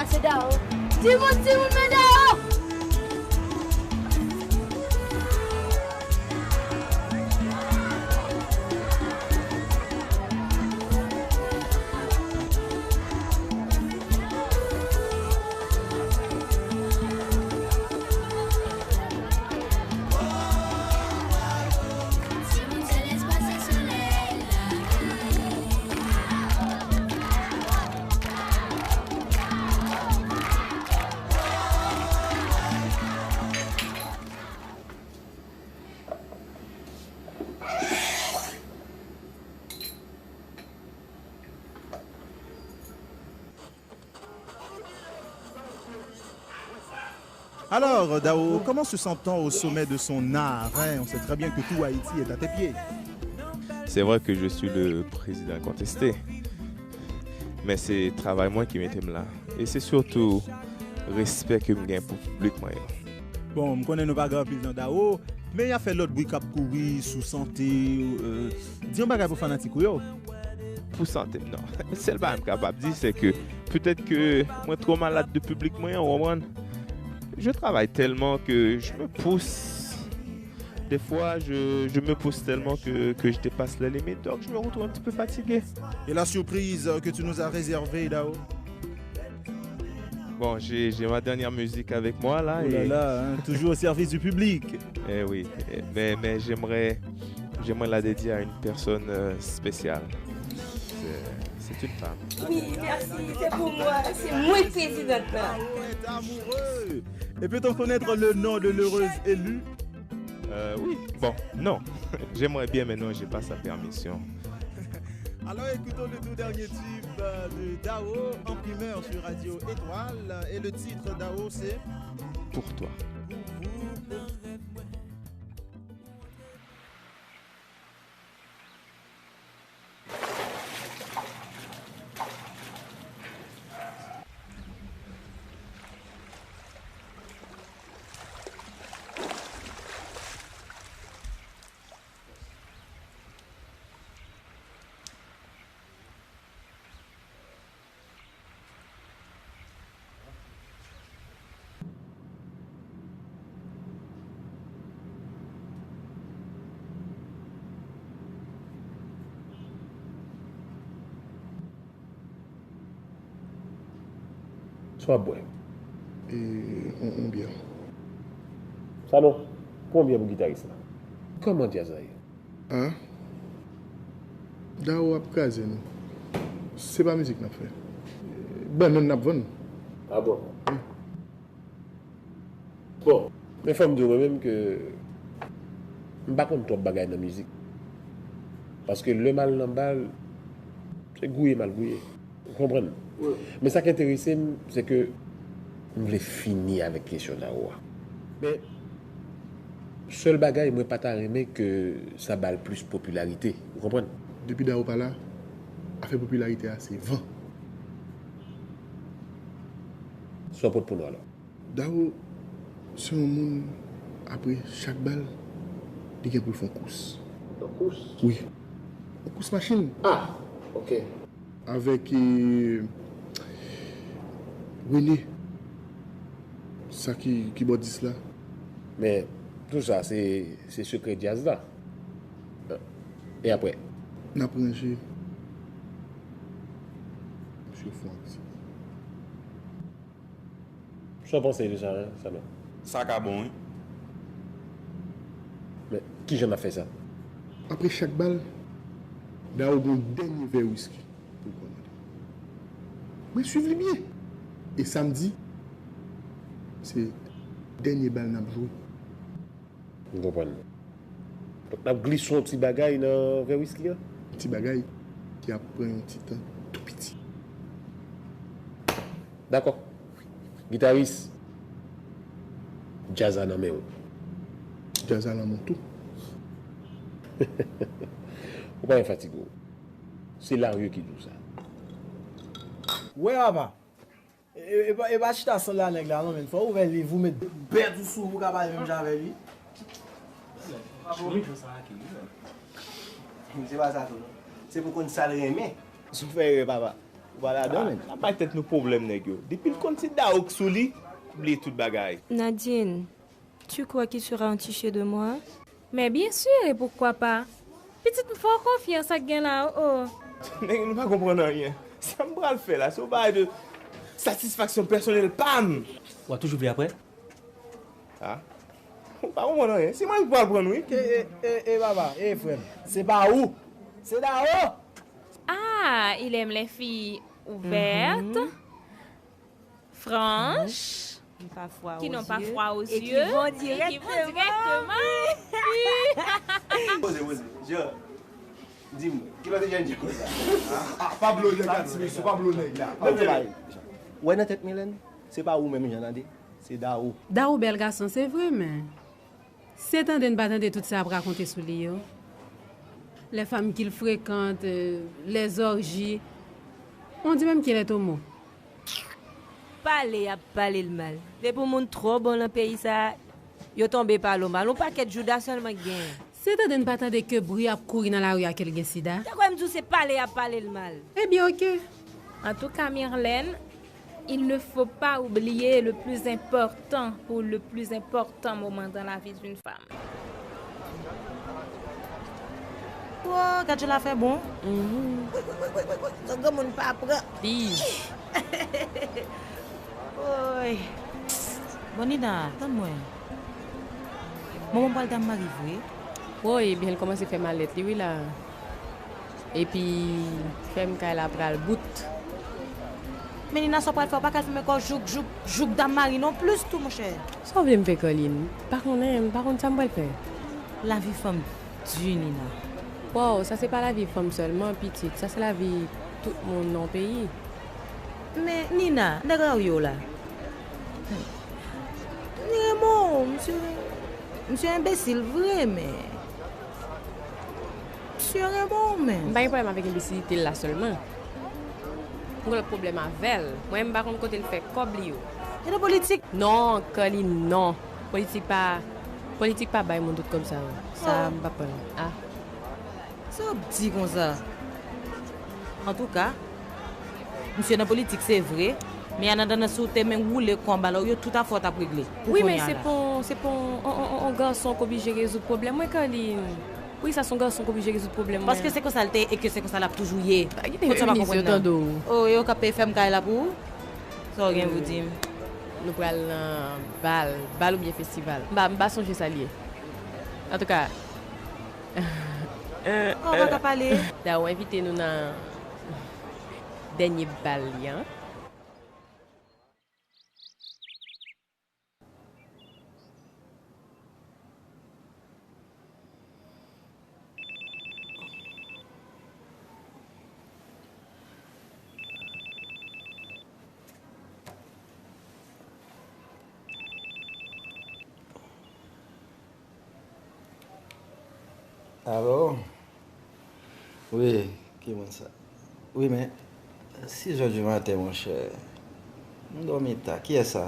Ase Dao. Timoun, timoun, men Dao! Alors, Dao, comment se sent-on au sommet de son art, hein? On sait très bien que tout Haïti est à tes pieds. C'est vrai que je suis le président incontesté, men se travay mwen ki mete m la. E se sitou respè ke m gen pou piblik mwen yo. Bon, m konnen nou pa gen anpil nan Dao, men y ap fè lòt bri k ap kouri sou sante. Euh, di yon bagay pou fanatik ou yo. Pou sante m, non. Sèl bagay m kapab di, se ke petèt ke mwen twò malad de piblik mwen an, ou konprann? Je travaille tellement que je me pousse. Des fois, je, je me pousse tellement que, que je dépasse les limites, donc je me retrouve un petit peu fatigué. Et la surprise que tu nous as réservée, Dao? Bon, j'ai, j'ai ma dernière musique avec moi là. Oh là et, là, hein, toujours au service du public. Eh oui, eh, mais, mais j'aimerais, j'aimerais la dédier à une personne euh, spéciale. C'est, c'est une femme. Wi, mèsi, se pou mwen, se mwen k prezidan la. Est amoureux. Et peut-on connaître le nom de l'heureuse élue? Euh, oui, bon, non. J'aimerais bien, mais non, j'ai pas sa permission. Alors écoutons le tout dernier tube euh, de Dao en primeur sur Radio Étoile. Et le titre, Dao, c'est Pour toi. Sa w ap bwè? E, on, on byè. Sanon, pran yon byè pou gitaris la. Kòman djaz la ye? A. Dao ap kraze nou. Se pa mizik n ap fè. Bannann n ap vann. A bon? Bon, men fò m di w mwen menm ke m pa konn twòp bagay nan mizik. Paske lè m al nan bal, se gouye m al gouye. Ou konprann? Men sa k enterese m, se ke m vle fini avèk kesyon Dao a. Men, sèl bagay, mwen pa ta renmen ke sa ba l plis popilarite. Ou konprann? Depi Dao pa la, afè popilarite a se van. Sa w pot pou nou alò? Dao se yon moun, apre chak bal, li gen pou l fè yon kous. Yon kous? Wi. Yon kous machin. Ah, ok. Avèk eh, Rene. Sa ki, ki bòdis la. Men, tou sa, se, se sekrè djaz la. E apre? N ap ranje. Misye fon ak ti. Sa w panse de sa, hein, Sanon? Sa ka bon, wi. Men, kijan n ap fè sa? Apre chak bal, Dao gen yon dènye vè wiski pou l kòmande. Mwen swiv li byen. E samdi, se dènye bal n ap jwe. M konprann. Donk, n ap glise yon ti bagay nan vè wiski an? Ti bagay ki ap pran yon ti tan tou piti. Dakò. Gitaris, djaz la nan men w. Djaz la nan men w tou. Ou pa gen fatige w. Se Larue ki di w sa. Wè papa, e, e, e pa, e pa chita san la nèg la non, men fò w ouvè liv ou met bèt ou sou ou ka pale menm jan avè li. Se pa sa tou non. Se pou konn sa l renmen. Si w fè erè papa, ou pa ladan menm. N ap bay tèt nou pwoblèm nèg yo. Depi l konn se Dao k sou li, bliye tout bagay. Nadine, tu crois qu'il sera entiché de moi? Mais bien sûr, et pourquoi pas? Pitit m fè w konfyans ak gen la o. Nèg, nou pa konprann anyen. Sa m pral fè la, se yon bagay de satisfaksyon pèsonèl pa m. W ap toujou vle apre? Ah. Ou pa konprann anyen. Se mwen ki pral pran nou, wi. E, e, e, e papa, e frè m. Se pa ou. Se Dao. Ah, il aime les filles ouvertes, franches, Qui n'ont pas froid qui aux n'ont pas yeux froid aux et qui yeux vont et qui vont directement. directement. Poze, poze. Jean, di m, ki lòt jan di konsa? Ah, pa blo nèg la, ti mesye, pa blo nèg la. Mwen te bay. Wè nan tèt Milèn, se pa ou menm Jean Nadé. Se Daou. Daou bèl gason, se vre, men se tande n pa tande tout sa y ap rakonte sou li yo. Les femmes qu'il fréquente, euh, les orgies. On dit même qu'il est homo. Pale y ap pale l mal. Depi yon moun twò bon nan peyi sa a, yo tonbe pale w mal. Yon pakèt jouda sèlman k genyen. Se tande n pa tande ke bri ap kouri nan lari a ke l gen sida. Te kwè m di w se pale y ap pale l mal. Ebyen, oke. Antouka, Myrlène, il ne faut pas oublier le plus important ou le plus important moment dans la vie d'une femme. Wo, gad jan l ap fè bon. Mhm. Sa granmoun pa pran. Di. Woy. Bon, Nina, tann mwen. Manman m pral dam mari vre? Woy, ebyen, l kòmanse fè malèt li, wi, la. Epi, fèm kay la pral bout. Men Nina, sa w pral fè? Ou pa ka fèmen kò w jouk, jouk, jouk dam mari non plis tou, monchè. Sa w vle m fè, Carline? M pa konnen, m pa konn sa m pral fè. Lavi fanm di, Nina. Wow, sa se pa lavi fanm sèlman, pitit. Sa se lavi tout moun nan yon peyi. Men, Nina, nèg la ou ye w la. Li renmen w, misye, misye enbesil vre, men misye renmen w, men. M pa gen pwoblèm avèk enbesilite l la sèlman. M gen lòt pwoblèm avè l. Mwen, m pa konn kote l fè kòb li yo. E nan politik? Non, Carline, non. Politik pa, politik pa bay moun tout kòb sa yo. Sa, oh, m pa pran. Ah. Sa w ap di konsa? Antouka, misye nan politik, se vre, men an atandan, si w te men woule kò anba lò, yo tout afè w t ap regle. Pou kounye a la. Wi, men se pa, se pa yon, yon, yon, yon gason k oblije rezoud pwoblèm mwen, Carline. Wi, sa se yon gason k oblije rezoud pwoblèm mwen. Paske se konsa l te ye e ke se konsa l ap toujou ye. Pa kite feminis yo tande w. Oh, yo k ap fèm kay la pou ou? Sa w gen pou di m? Nou pral nan bal, bal oubyen festival. M pa, m pa sonje sa l ye. Antouka, oh, pa ka pale. Daou envite nou nan dènye bal li an. Alo? Wi, ki moun sa? Wi, men, sis è di maten, monchè. M dòmi ta. Kiyès sa?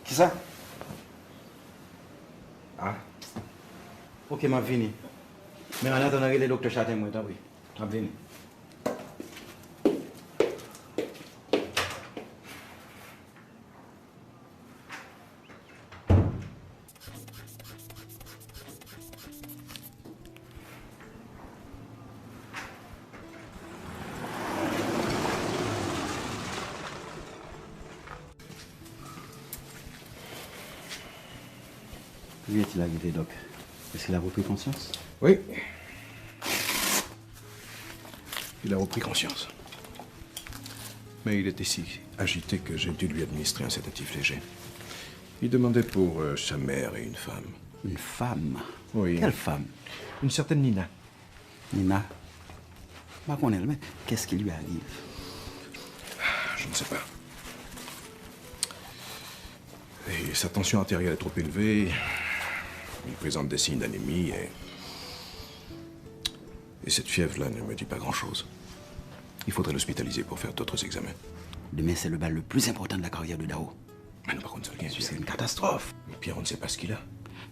Kisa? Ah. Oke, m ap vini. Men, an atandan, rele Doktè Chaten mwen, tanpri. M ap vini. Où est-il arrivé, Doc? Est-ce qu'il a repris conscience? Oui. Il a repris conscience. Mais il était si agité que j'ai dû lui administrer un sédatif léger. Il demandait pour, euh, sa mère et une femme. Une femme? Oui. Quelle femme? Une certaine Nina. Nina, m pa konnen l, men qu'est-ce qui lui arrive? Je ne sais pas. Et sa tension artérielle est trop élevée. Il présente des signes d'anémie et, et cette fièvre-là ne me dit pas grand-chose. Il faudrait l'hospitaliser pour faire d'autres examens. Demain, c'est le bal le plus important de la carrière de Dao. Mais nou pa konn sa l gen, Pierre. C'est une catastrophe. Mais Pierre, on ne sait pas ce qu'il a.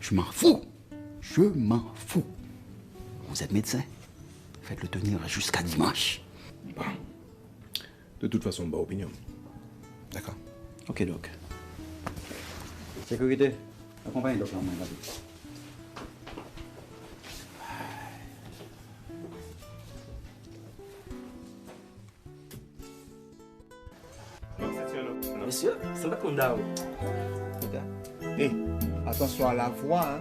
Je m'en fous. Je m'en fous. Vous êtes médecin. Faites-le tenir jusqu'à dimanche. Bon. De toute façon, m ba w opinyon m. D'accord. Ok, Doc. Sécurité, akonpaye Doc la, mwen, rapid. Mesye, sa pa konn da ou. Hey, attention à la voix, hein.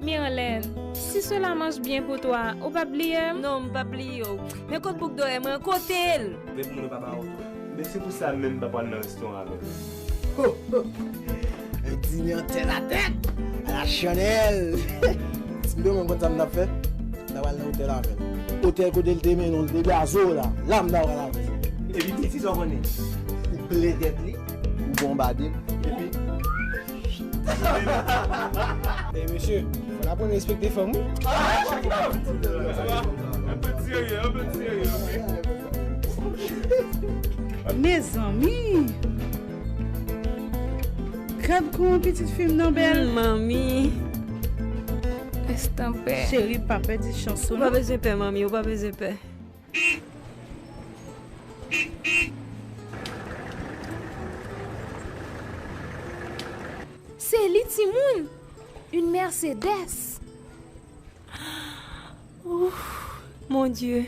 Mirlène, si cela marche bien pour toi, ou p ap bliye m? Non, m p ap bliye w. Men kot bouk dòyè mwen, kote l? Vre pou moun yo pa ba w tou. Men se pou sa menm m pa pral nan restoran avè w. Ho, ho. Un dîner en tête à tête à la Chanel. Si m te menm konn sa m t ap fè, m ta pral nan otèl avè l. Otèl kote l te mennen w, l te blaze w la. La m ta pral avè w. Epi piti sa w konnen. Ou ple tèt li, ou bonbade l. Epi. Ey mesye, fò n aprann respekte fanm wi. Enpe serye, enpe serye. Mezanmi! Gad kòman pitit fi m nan bèl. Hmm, manmi. Estanpè. Cheri, pa pèdi chans ou non. Ou pa bezwen pè, manmi, ou pa bezwen pè. Se li, timoun. Une Mercedes. Ouf, mon Dieu.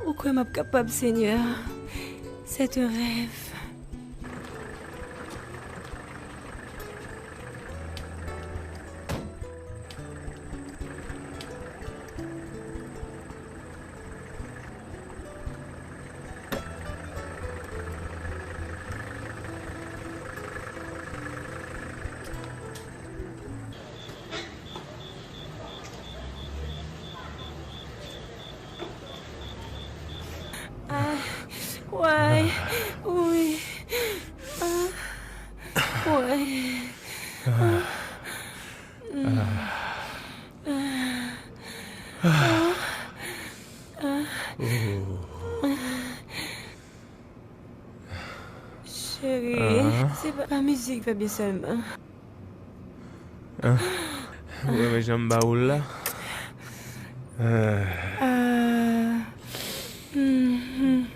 Ou kwè m ap kapab, Senyè? C'est un rêve. Ah, ouais, oui. Ah, ouais. Ah, mm. Ah, ah, ah. Cheri, se pa, pa mizik fè byen sèlman. Ah, ou renmen jan m ba ou l la? Ah. Ah, mhm.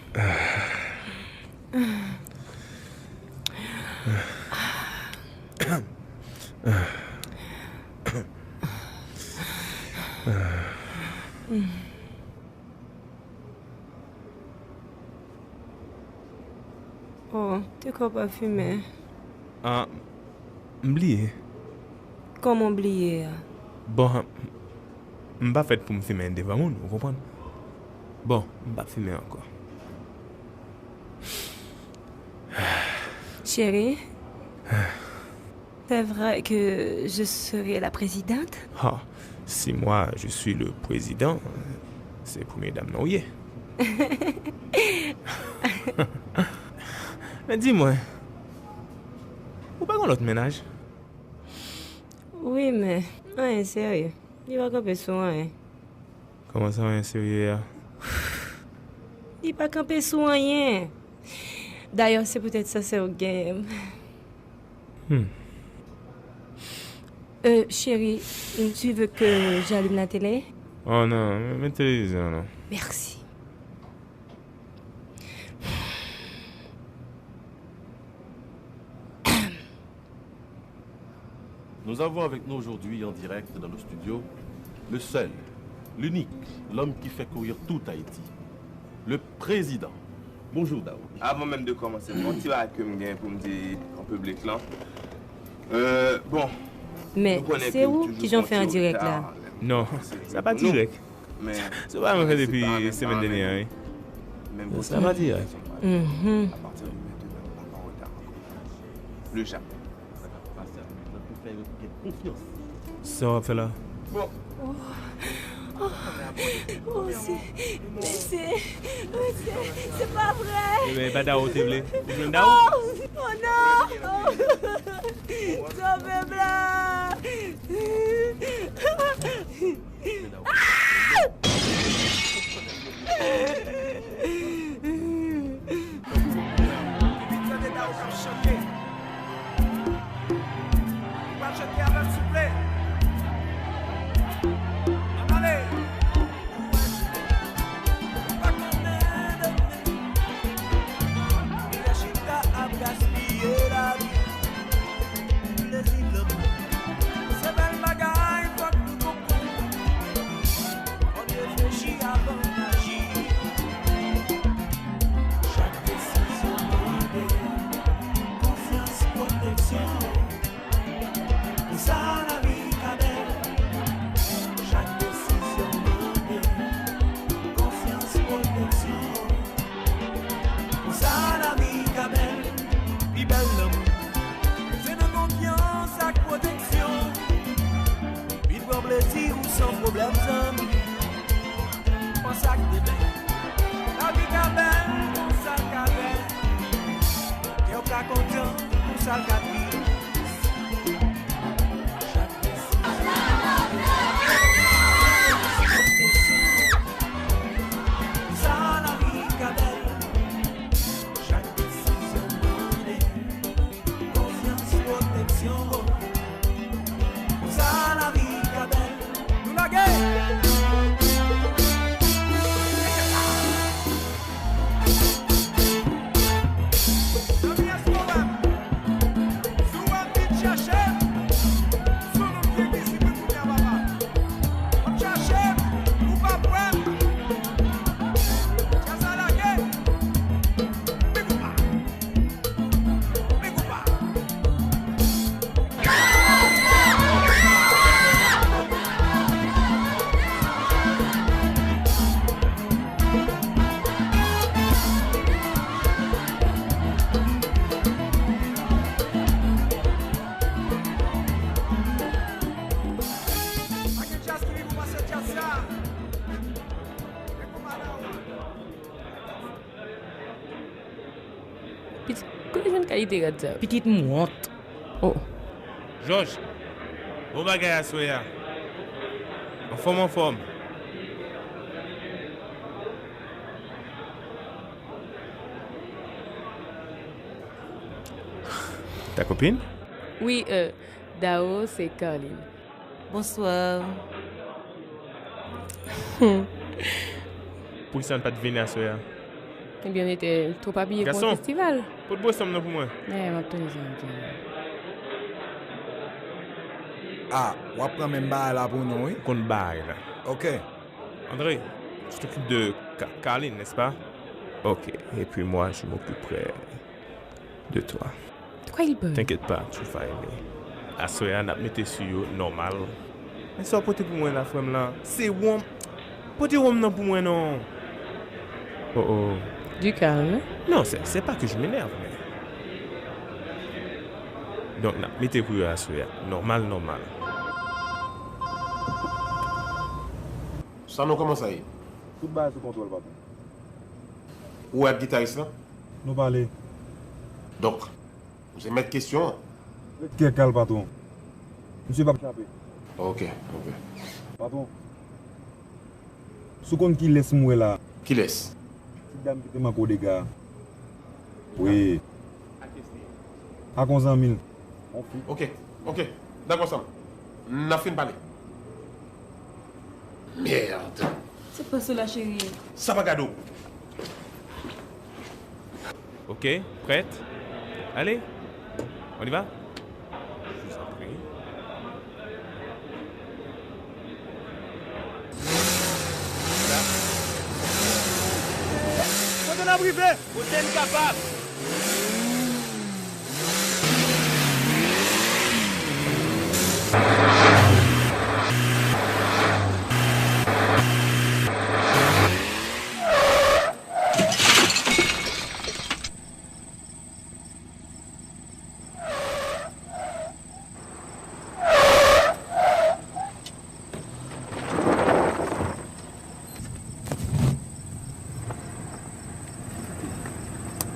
Oh, te kò pa fimen. Ah, m bliye. Kòman w bliye a? Bon, m pa fèt pou m fimen devan moun, ou konprann? Bon, m p ap fimen ankò. Cheri, c'est vrai que je serai la présidente? Ah, si moi je suis le président, se premye dam nan ou ye. Men di mwen, ou pa gen lòt mennaj? Wi, men anyen serye. Li pa kanpe sou anyen. Kòman sa, anyen serye a? Li pa kanpe sou anyen. Dayè, se poutèt sa sè w genyen m. Hmm. Euh, chérie, tu veux que j'allume la télé? Oh non, men televizyon an non. Merci. Nous avons avec nous aujourd'hui en direct dans nos studios le seul, l'unique, l'homme qui fait courir tout Haïti, le président. Bonjour Daoud. Avan menm de kòmanse, m gen yon ti bagay ke m gen pou m di an piblik lan. Euh, bon, men se ou ki jan fè an dirèk la? Non, sa pa dirèk. Se pa mwen fè depi semèn dènyè a, wi. Sa pa dirèk. Mhm. Sa w ap fè la? Oh, oh, oh, se, men se, men se, se pa vrè. Ebyen, e pa ta ou te vle. Ou jwenn ta ou? Oh, oh non! Sove m la! Tande Daoud k ap chante. Ou pral chante avè m, souple? Ann ale. Ou pa konnen demen. Ou chita ap gaspiye lavi. Plezi lanmou se bèl bagay, fòk nou konprann. Fòk reflechi avan n aji. Chak desizyon mande konsyans, pwoteksyon. Pou sa lavi ka bèl. Chak desizyon mande konsyans, pwoteksyon. Konsa lavi ka bèl. Pi bèl lanmou se nan konfyans ak pwoteksyon. Vin pran plezi ou san pwoblèm, zanmi. Sa k te bèl. Lavi ka bèl, konsa l ka bèl. Kè w ka kontan, konsa l ka tris. Chak desizyon. Sa lavi ka bèl. Chak desizyon mande konfyans, pwoteksyon. Konsa lavi ka bèl. Nou lage! Zanmi, èske w wè m? Si w wè m, vin chèche m. Sou nou byen vizib wi kounye a, papa. W ap chache m, ou p ap wè m. Djaz la lage. Big up. Big up. Pa gen djaz ki pi bon pase djaz sa. Pitit, kote jwenn kalite rad sa? Pitit m wont. Oh. Jòj, bon bagay aswè a. Anfòm, anfòm. Ta copine? Wi, euh, Dao, se Carline. Bonswa. Poukisa n pa t vini aswè a? Ebyen, nou te twòp abiye pou yon festival. Gason, pot bwè san m nan pou mwen. Eh, m ap tounen sa, m ap tounen. Ah, w ap pran menm bagay la pou nou, wi. Ou konn bagay la. Ok. André, tu t'occupes de Ka-, Carline, n'est-ce pas? Ok, et puis moi, je m'occuperai de toi. De quoi il parle? T'inquiète pas, tu vas aimer. Aswè a, n ap mete sou yo nòmal. Men sa w pote pou mwen la, frè m lan, se wonm. Pote wonm nan pou mwen non. Oh oh. Du calme. Non, c'est, c'est pas que je m'énerve, mais. Donk, n ap mete pou yo aswè a. Nòmal, nòmal. Sanon, kòman sa ye? Tout bagay sou kontwòl, patwon. Ou wè ak gitaris lan? Nou pale. Donk, ou se mèt kesyon an. Ret kè kal, patwon. Misye p ap chape. Ok, ok. Patwon, si w konn kilès m wè la. Kilès? Ti dam ki te manke w dega. Wi. Ak yon zanmi l. Yon fi. Ok, ok. Dakò, Sam. N a fin pale. Merde. Se pa sela, cheri. Sa pa gade w. Ok, prête? Allez, on y va? Je vous en prie. Kote n ap rive? Kote n kapab.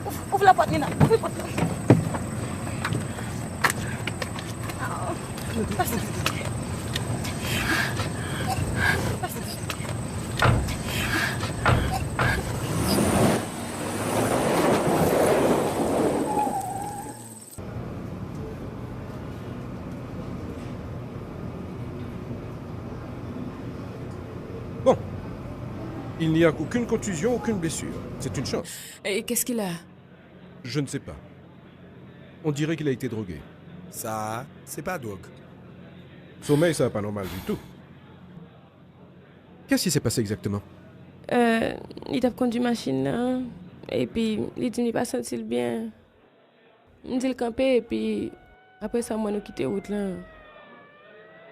Ouvri, ouvri lapòt, Nina. Ouvri pòt la. Pase. Pase. Bon. Il n'y a aucune contusion, aucune blessure. C'est une chance. Et qu'est-ce qu'il a? Je ne sais pas. On dirait qu'il a été drogué. Sa, se pa dwòg. Somèy sa pa nòmal ditou. Qu'est-ce qui s'est passé exactement? Euh, li t ap kondui machin nan, epi li di m li pa santi l byen. M di l kanpe, epi apre sa, m wè nou kite wout lan.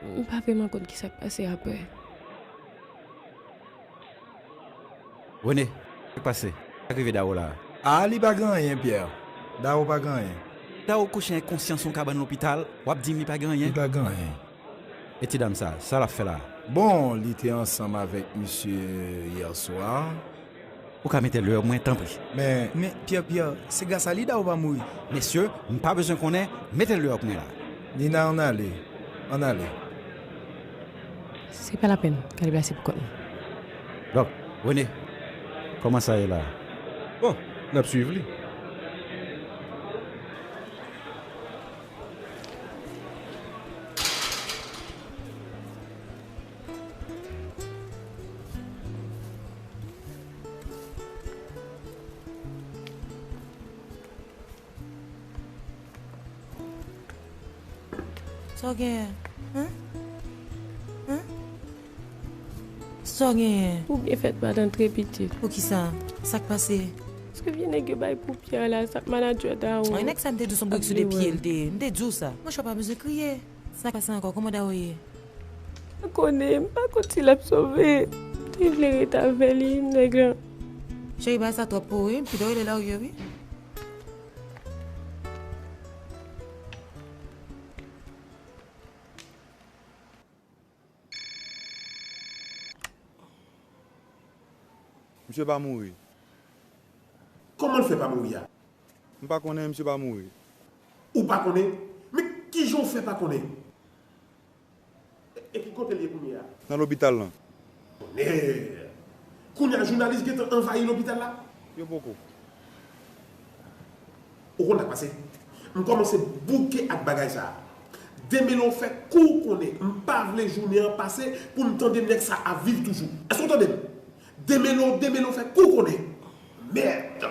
M pa vrèman konn ki sa k pase apre. Rene, sa k pase? Sa k rive Dao la a? A, li pa gen anyen, Pierre. Dao pa gen anyen. Dao kouche enkonsyans yon kabann lopital, w ap di m li pa gen anyen? Li pa gen anyen. E ti dam sa, sa l ap fè la a? Bon, li te ansanm avèk misye yè swa. Ou ka mete lè mwen, tanpri? Men, men, Pyè, Pyè, se gras a li Dawo pa mouri. Mesye, m pa bezwen konnen, mete lè mwen la. Nina, ann ale. Ann ale. Se pa lapèn, ka deplase pou kont li. Dòk, Rene, kòman sa ye la? Bon, n ap swiv li. Sa w genyen? Hen? Hen? Sa w genyen? Ou byen fèt pa t antre, pitit. Poukisa? Sa k pase? Paske vye nèg yo bay pou Pyè la, sa k manadjè Dawo. Ay, nèg sa, m te di w se yon bourik sou de pye l te ye. M te di w sa. Monchè, w pa bezwen kriye. Sa k pase ankò? Kòman Dawo ye? M pa konnen, m pa konn si l ap sove. M te vle ret avè li, nèg lan. Cheri, bagay sa twòp pou ou, wi. Pito w rele Larue, wi. Misye pa mouri. Kòman l fè pa mouri a? M pa konnen, misye pa mouri. Ou pa konnen? Men kijan w fè pa konnen? E, e ki kote l ye kounye a? Nan lopital lan. Bonè! Kounye a, jounalis gentan anvayi lopital la? Yo poko. Ou konn sa k pase? M kòmanse bouke ak bagay sa a. Demele w fè kou w konnen. M pa vle jounen an pase pou m tande nèg sa ap viv toujou. Èske w tande m? Demele w, demele w fè kou w konnen. Mèd!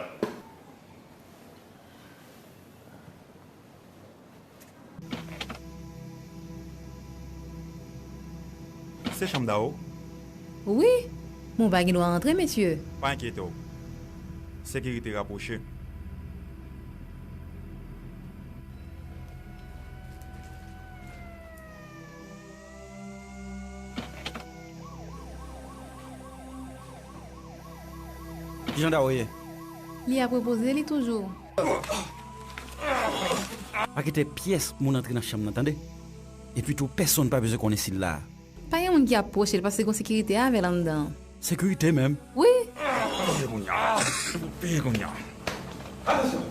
Se chanm Dawo? Wi, men w pa gen dwa antre, mesye. Pa enkyete w. Sekirite rapwoche. Kijan Dawo ye? Li ap repoze li toujou. Pa kite pyès moun antre nan chanm nan, tande? Epi tou, pèsonn pa bezwen konnen si l la. Pa gen moun ki ap pwoche l paske gon sekirite avè l anndan. Sekirite menm? Wi. Peye kounye a. Peye kounye a. Atansyon!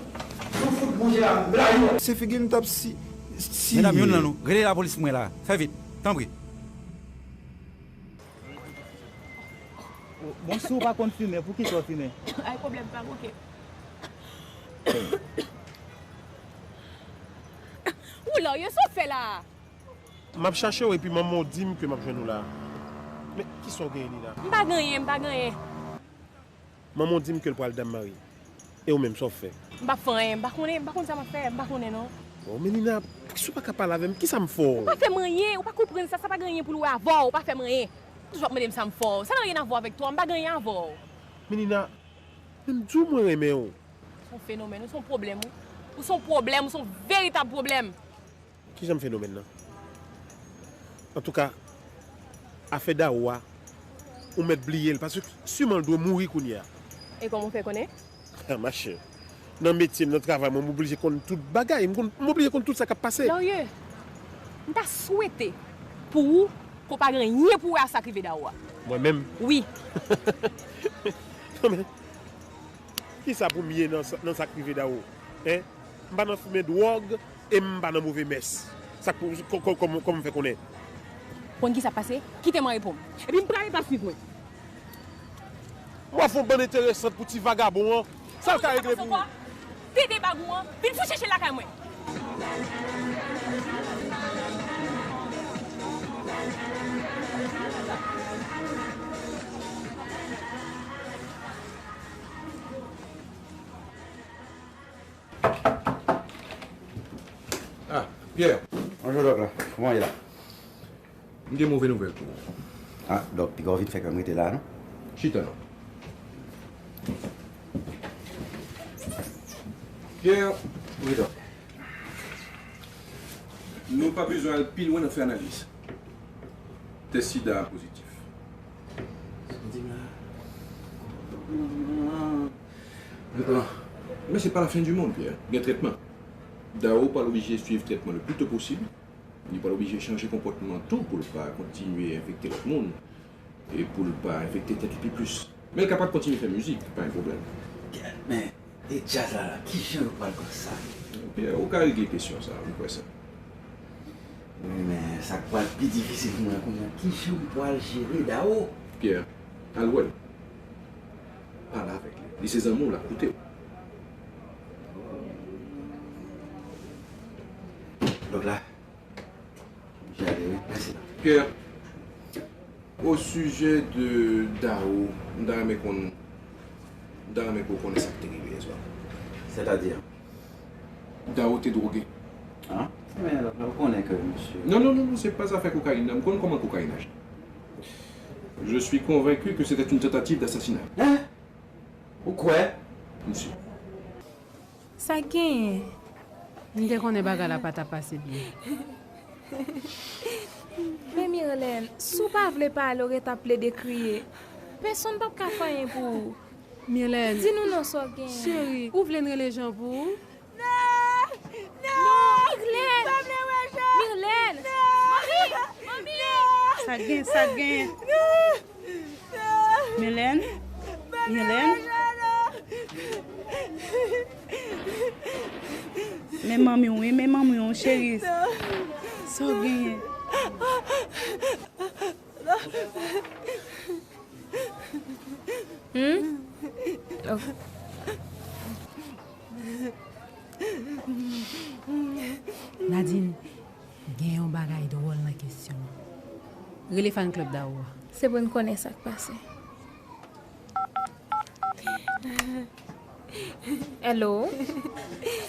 Nou fout bouje a, blayi w! Se figi n t ap si, si. Medam, youn nan nou, rele lapolis pou mwen la. Fè vit, tanpri. Bon, si w pa konn fimen, poukisa w fimen? Ay, pwoblèm pa, oke. Ou la, yo sa w fè la? M ap chache w epi manman w di m ke m ap jwenn ou la. Men, kisa w genyen, Nina? M pa gen anyen, m pa gen anyen. Manman w di m ke l pral Dam Mari. E ou menm, sa w fè? M p ap fè anyen, m pa konnen, m pa konn sa m ap fè, m pa konnen non. Bon, men Nina, si w pa ka pale avè m, kisa m fè w? Ou pa fè m anyen, ou pa konprann sa, sa pa gen anyen pou l wè avè w, ou pa fè m anyen. Ou toujou ap mande m sa m fè w, sa nan rien à voir avec toi, m pa gen anyen avè w. Men Nina, men m di w mwen renmen w. Ou se yon fenomèn, ou se yon pwoblèm, wi. Ou se yon pwoblèm, ou se yon veritab pwoblèm. Kijan m fenomèn nan? Antouka, afè Dawo a, ou mèt bliye l, paske siman l dwe mouri kounye a. E kòman w fè konnen? Ah, machè, nan metye m, nan travay mwen, m oblije konn tout bagay, m konn, m oblije konn tout sa k ap pase. Larue, m ta swete pou ou ke w pa gen anyen pou wè a sa k rive Dawo a. Mwen menm? Wi. Non, men, kisa pou m ye nan sa, nan sa k rive Dawo? Hein? M pa nan fimen dwòg e m pa nan move mès. Sa k pou, kò-, kò-, kòman, kòman m fè konnen? Konn kisa k pase? Kite m al reponn. Epi m prale, pa swiv mwen. M wè fè yon bann enteresant pou ti vagabon an. Sa l ka regle pou ou? Tande bag ou an, vin fout chèche l lakay mwen. Ah, Pierre. Bonjou, dòk la. Kòman w ye la? M gen move nouvèl pou ou. Ah, dòk, piga w vin fè kè m rete la, non? Chita non. Pierre, wi, dòk. Nou pa bezwen al pi lwen nan fè analiz. Tès sida a pozitif. Sa w di m la? Men se pa la fen di mond, Pierre. Gen trètman. Dawo pral oblije swiv trètman le pli to posib. Li pral oblije chanje konpòtman tou pou l pa kontinye enfekte lòt moun e pou l pa enfekte tèt li pi plis. Men l kapab kontinye fè mizik, pa yon pwoblèm. Men, e djaz la, la, kijan yo pral pran sa? Pierre, ou ka regle kesyon sa, m kwè sa. Wi, men sa k pral pi difisil pou mwen kounye a, kijan m pral jere Dao? Pierre, al wè l. Pale avèk li. Li se zanmi w, l ap koute w. Lòt la, m jale, wi. Mèsi. Pierre, au sujet de Dao, m ta renmen konn, m ta renmen pou w konnen sa k te rive yè swa. Sètadi? Dao te dwoge. Ah? Men, lòt la, ou konnen ke misye... Non, non, non, non, se pa zafè kokayin nan. M konn kòman kokayin aji. Je suis convaincu que c'était une tentative d'assassinat. Hein? Ou kwè? Misye. Sa k genyen? M te konnen bagay la pa t ap pase byen. Men Mirlène, si w pa vle pale, w ret ap plede kriye. Pèsonn p ap ka fè anyen pou ou. Mirlène. Di nou non, sa w genyen. Cheri, ou vle n rele Jan pou ou? Non! Non! Mirlène! Pa vle wè Jan! Mirlène! Non! Manmi! Manmi! Sa k gen, sa k gen? Non! Mirlène? Mirlène? Men manmi w wi, men manmi w, cheri. Sa w genyen? Hmm? Oh. Nadine, gen yon bagay dwòl nan kesyon an. Rele fan club Dao a. Se pou n konnen sa k pase. Hello?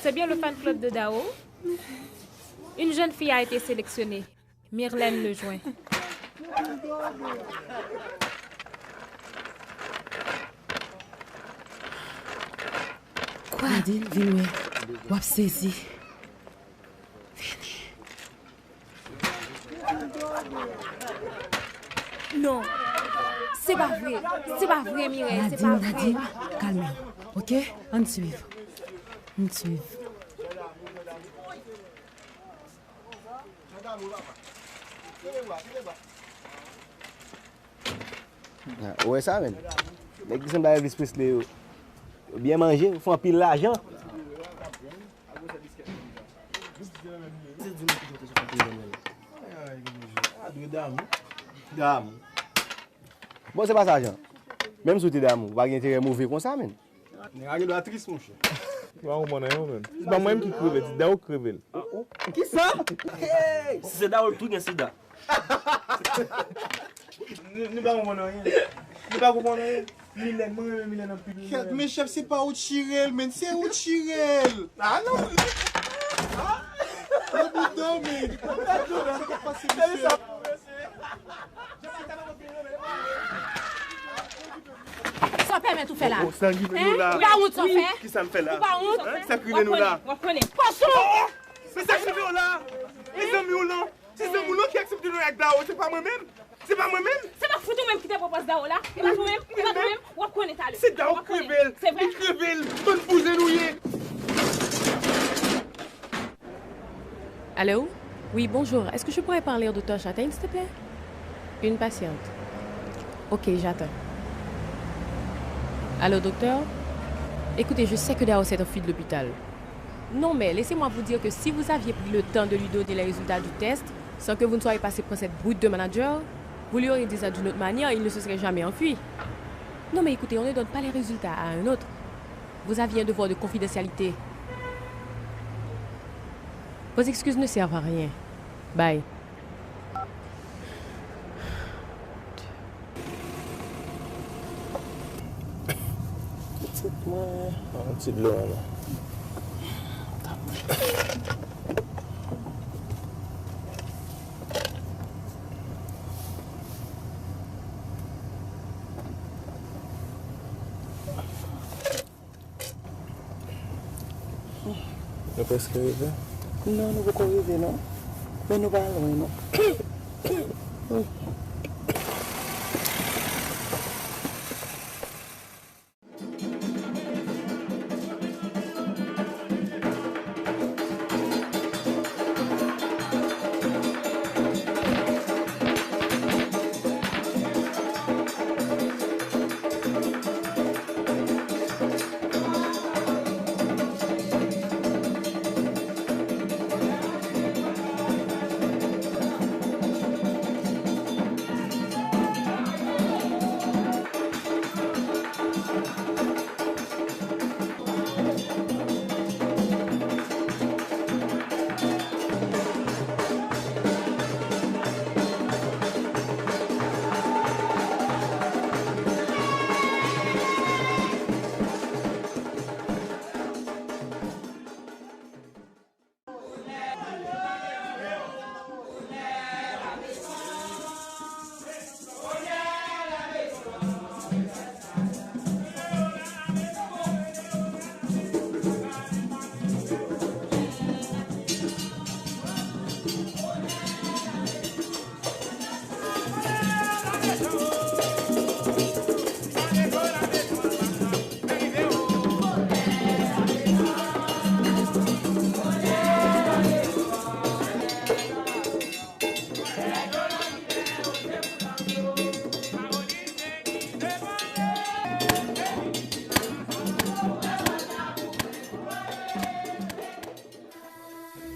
C'est bien le fan club de Dao? Une jeune fille a été sélectionnée. Mirlène Lejoin. Kwa? Nadine, vin wè. W ap sezi. Vini. Non. Se pa vre. Se pa vre, Mireille. Se pa vre. Nadine, Nadine, kalme w. Ok? Ann swiv. Ann swiv. Ou wè sa, menn? Nèg ki sanble avèk Elvis Presley yo, yo byen manje, yo fè anpil lajan. Se di nou ki chante sou fòm telefòn nan. Ay, ay, Bondye. A dwe damou. Damou. Bon, se pa sa, Jan. Menm si w te damou, ou pa gen enterè move konsa, menn. Nèg la gen dwa tris, monchè. Ou pa konprann anyen, ou menm. Se pa mwen menm ki kreve, se Dao k kreve l. Kisa? Si se Dao, tou gen sida. Nou, nou pa konprann anyen. Nou pa konprann anyen. Milèn, mwen renmen Milèn anpil. Kèt, men chèf, se pa ou t chire l, menn, se ou t chire l. Ah non. Ah. Nan bout dan, menn. Sa k ap pase, mesye? Sa w pèmèt ou fè la? Ou pa wont sa w fè? Kisa m fè la? Ou pa wont? Sa k rive nou la? W ap konnen. Pòch ou! Men sa k rive w la? Mezanmi, w lan. Se zanmi w lan ki aksepte lòyè ak Dao, se pa mwen menm. Se pa mwen menm. Se pa fout ou menm ki te pwopòz Dao la? E pa tou menm? E pa tou menm? W ap konnen talè. Se Dao k kreve l. Se vre? Li kreve l. Bann bouzen nou ye. Allô? Oui, bonjour. Est-ce que je pourrais parler au docteur Châtaigne, s'il te plaît? Une patiente. Ok, j'attends. Allô, docteur? Écoutez, je sais que Dao s'est enfui de l'hôpital. Non, mais laissez-moi vous dire que si vous aviez pris le temps de lui donner les résultats du test, sans que vous ne soyez passé prendre cette brute de manager, vous lui auriez dit ça d'une autre manière, il ne se serait jamais enfui. Non, mais écoutez, on ne donne pas les résultats à un autre. Vous aviez un devoir de confidentialité. Vos excuses ne servent à rien. Bye. Pitit mwen. Yon ti dlo non. Nou prèske rive. Non, nou poko rive non. Men nou pa lwen non.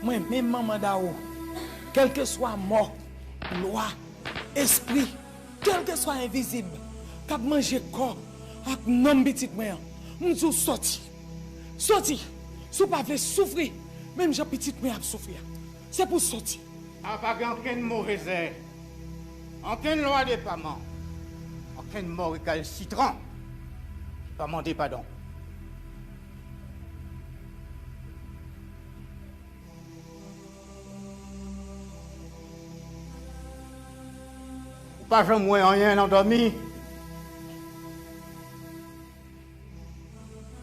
Mwen menm manman Dao, kèlkeswa mò, lwa, espri, kèlkeswa envizib k ap manje kò ak nanm pitit mwen an, m di w sòti. Sòti! Si w pa vle soufri menm jan pitit mwen ap soufri a, se pou w sòti. A pa gen ankenn move zè, ankenn lwa depaman, ankenn mò rekalsitran ki pa mande padon. Ou pa janm wè anyen nan dòmi.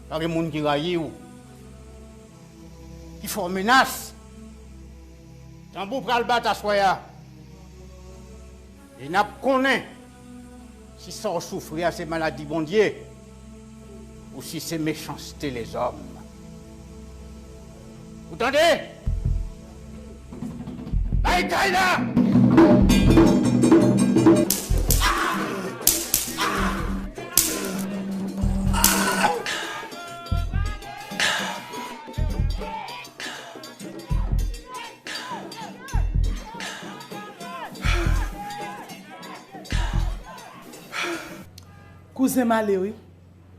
Pa gen moun ki rayi w, ki fè w menas. Tanbou pral bat aswè a. E n ap konnen si sa w soufri a se maladi Bondye ou si se mechanste lezòm. Ou tande? Bay kay la! Kouzen, m ale wi.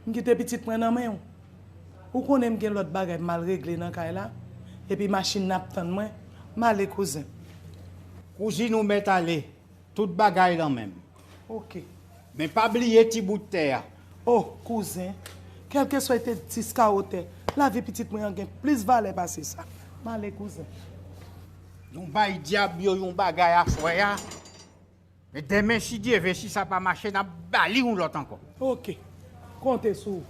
M kite pitit mwen nan men w. Ou konnen m gen lòt bagay m al regle nan kay la. Epi machin nan ap tann mwen. M ale, kouzen. Kouzin ou mèt ale. Tout bagay nan men m. Oke. Men pa bliye ti bout tè a. O, kouzen, kèlkeswa e te dis kawo tè, lavi pitit mwen an gen plis valè pase sa. M ale, kouzen. Nou bay dyab yo yon bagay aswè a. Men demen, si Dye vle, si sa pa mache, n ap ba li yon lòt ankò. Oke. Konte sou ou.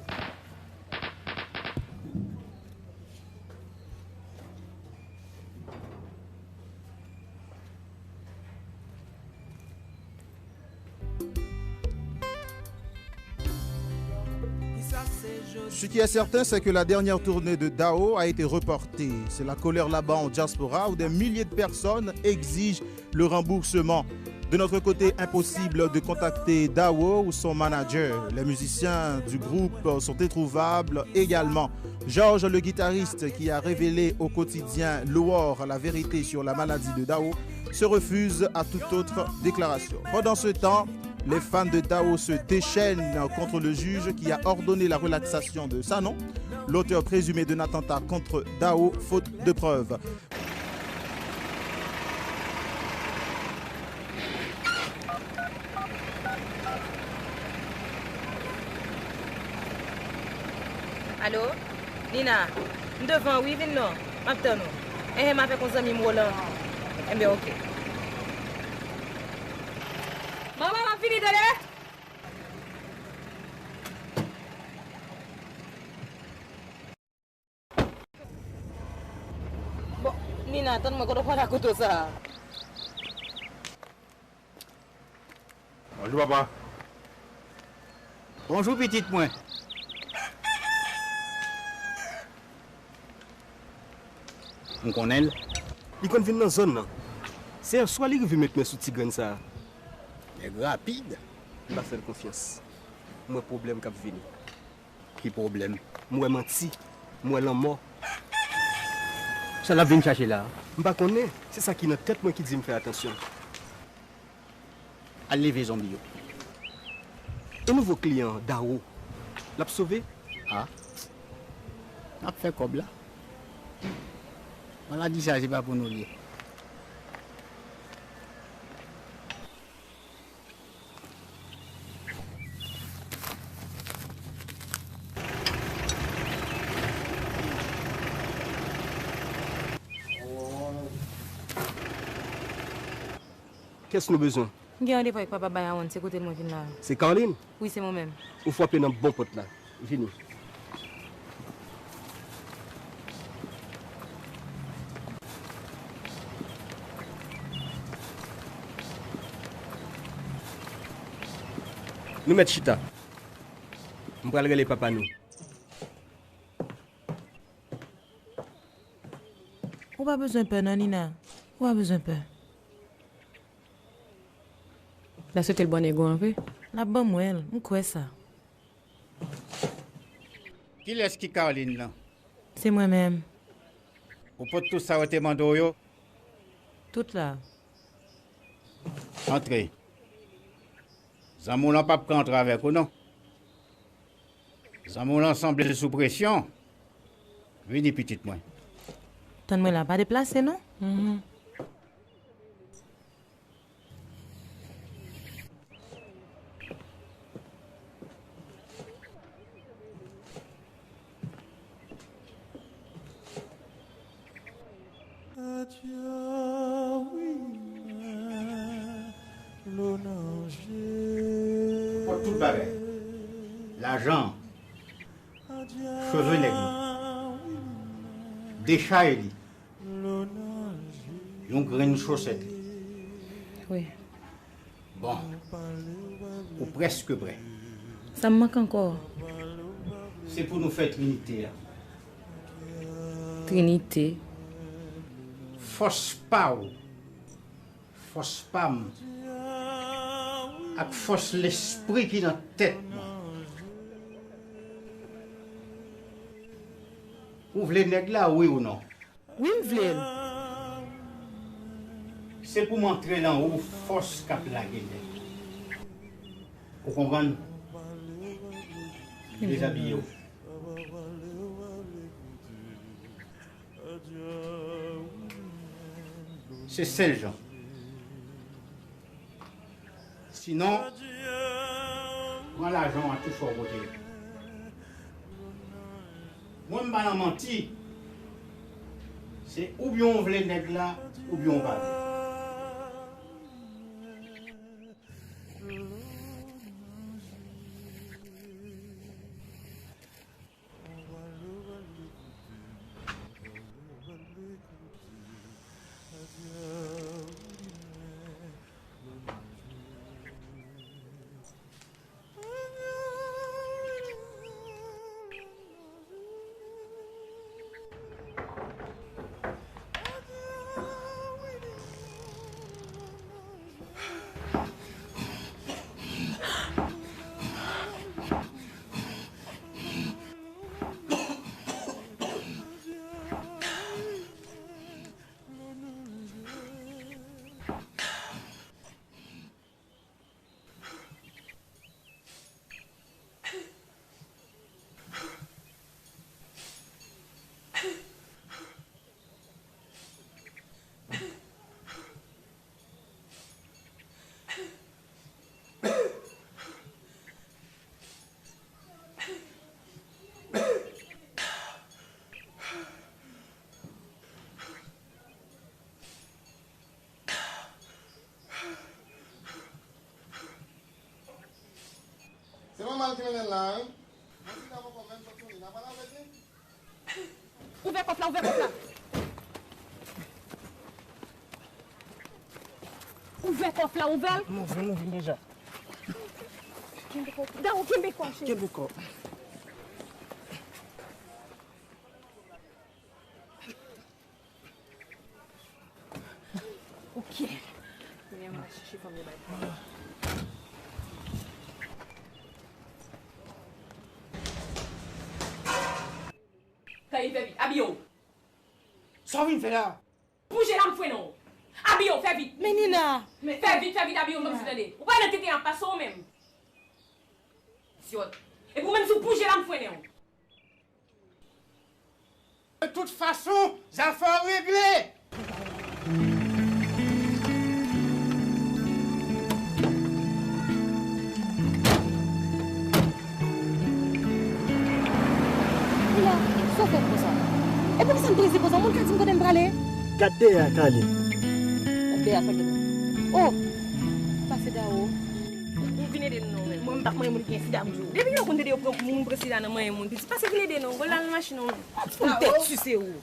Ce qui est certain, c'est que la dernière tournée de Dao a été reportée. C'est la colère là-bas en diaspora où des milliers de personnes exigent le remboursement. De notre côté, impossible de contacter Dao ou son manager. Les musiciens du groupe sont introuvables également. Georges, le guitariste qui a révélé au quotidien L'Aurore la vérité sur la maladie de Dao, se refuse à toute autre déclaration. Pendant ce temps, les fans de Dao se déchaînent contre le juge qui a ordonné la relaxation de Sanon, l'auteur présumé d'un attentat contre Dao, faute de preuves. Alo? Nina, m devan wi, vin non. M ap tann ou. Enhen, m avèk yon zanmi m, Roland. Enben, oke. Manman, m ap vini, tande! Bon, Nina, tann mwen, kote w pran lakouto sa a? Bonjou, papa. Bonjou, pitit mwen. M konnen l. Li konn vin nan zòn nan. Se yèswa li rive met men sou ti grenn sa a. Nèg rapid. M pa fè l konfyans. M wè pwoblèm k ap vini. Ki pwoblèm? M wè manti. M wè lanmò. Sa l ap vin chache la a? M pa konnen. Se sa ki nan tèt mwen ki di m fè atansyon. Al leve zonbi yo. E nouvo kliyan an, Dao, l ap sove? A. N ap fè kòb la. Maladi sa a, se pa pou nou l ye. Kiyès nou bezwen? M gen randevou avèk papa Bayawan, se kote l mwen vin la a. Se Carline? Wi, se mwen menm. Ou frape nan bon pòt la. Vini. Nou mèt chita. M pral rele papa nou. Ou pa bezwen pè non, Nina. Ou pa bezwen pè. N a swete l bòn ego an vre. L ap ban mwen l, m kwè sa. Kilès ki Carline nan? Se mwen menm. Ou pot tout sa yo te mande w yo? Tout la. Antre. Zanmi w lan p ap ka antre avèk ou non. Zanmi w lan sanble l sou presyon. Vini pitit mwen. Tann mwen la, pa deplase non. Pot tout bagay. Lajan an. Cheve nèg lan. Dechay li. Yon grenn chosèt li. Wi. Bon. Ou prèske prè. Sa m manke ankò? Se pou nou fè trinite a. Trinite. Fòs pa w, fòs pa m, ak fòs lespri ki nan tèt mwen. Ou vle nèg la, wi ou non? Wi, m vle l. Se pou m antre nan ou fòs k ap lage nèg. Ou konprann? Dezabiye w. Se sèl jan. Sinon, pran lajan w ak tout sa w pote yo. Mwen, m pa nan manti. Se oubyen w vle nèg la, oubyen w pa vle. Se manman l ki mennen l la, wi. Mwen di la poko menm sot sou li. N a pale avèk li? Ouvè kòf la, ouvè kòf la. Ouvè kòf la, ouvè l. M ouvri, m ouvri deja. Dawo, kenbe kò, cheri. Kenbe kò. Ok. Kounye a, m al chèche fanm yo bay pou mwen. Tande, fè vit. Abiye w. Sa w vin fè la? Bouje la, m frennen w. Abiye w, fè vit. Men Nina. Men fè vit, fè vit, abiye w, m p ap sou tande. Ou pa nan tenten ap pase w menm. Idyòt. Epi w menm, si w bouje la, m frennen w. De tout fason, zafè w regle. Mila, sa w fè m konsa? E poukisa m prese konsa? Moun ka di m kote m prale? Gad dèyè a, Carline. Gad dèyè a, sa gen? Oh! Pase, Dawo. Ou vin ede nou non, men. Mwen, m pa k manyen moun ki gen sida, m di w. Depi kilè w konn tande yo pran moun pran sida nan manyen moun piti? Pase vin ede nou. Gwo lal machin nou. Pou m tèt sise ou.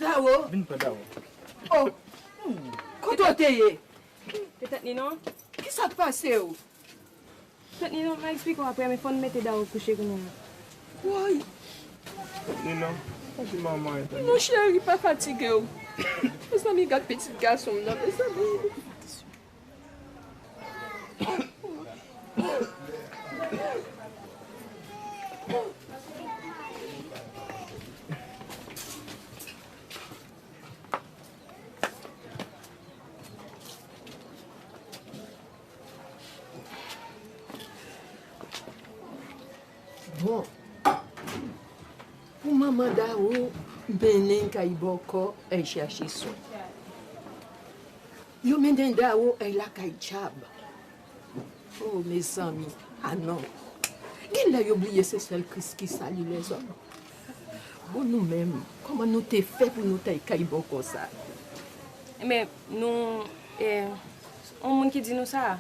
Dawo. Vin pran Dawo. Oh. Kote w te ye? Te tèt ni non. Kisa k pase w? Tèt ni non, m a eksplike w apre, men fò n mete Dawo kouche kounye a. Woy. Tèt ni non, sa se manman an, tèt ni. Mon cheri, pa fatige w. Mezanmi, gad pitit gason m nan, mezanmi. Manman Dawo mennen l kay Bòkò al chache swen. Yo mennen Dawo al lakay Tchab. Oh, mezanmi, a non. Genlè yo bliye se sèl Kris ki sali lèzòm. Bon, nou menm, kòman nou te fè pou nou t al kay Bòkò sa? Ebyen, nou, e, yon moun ki di nou sa.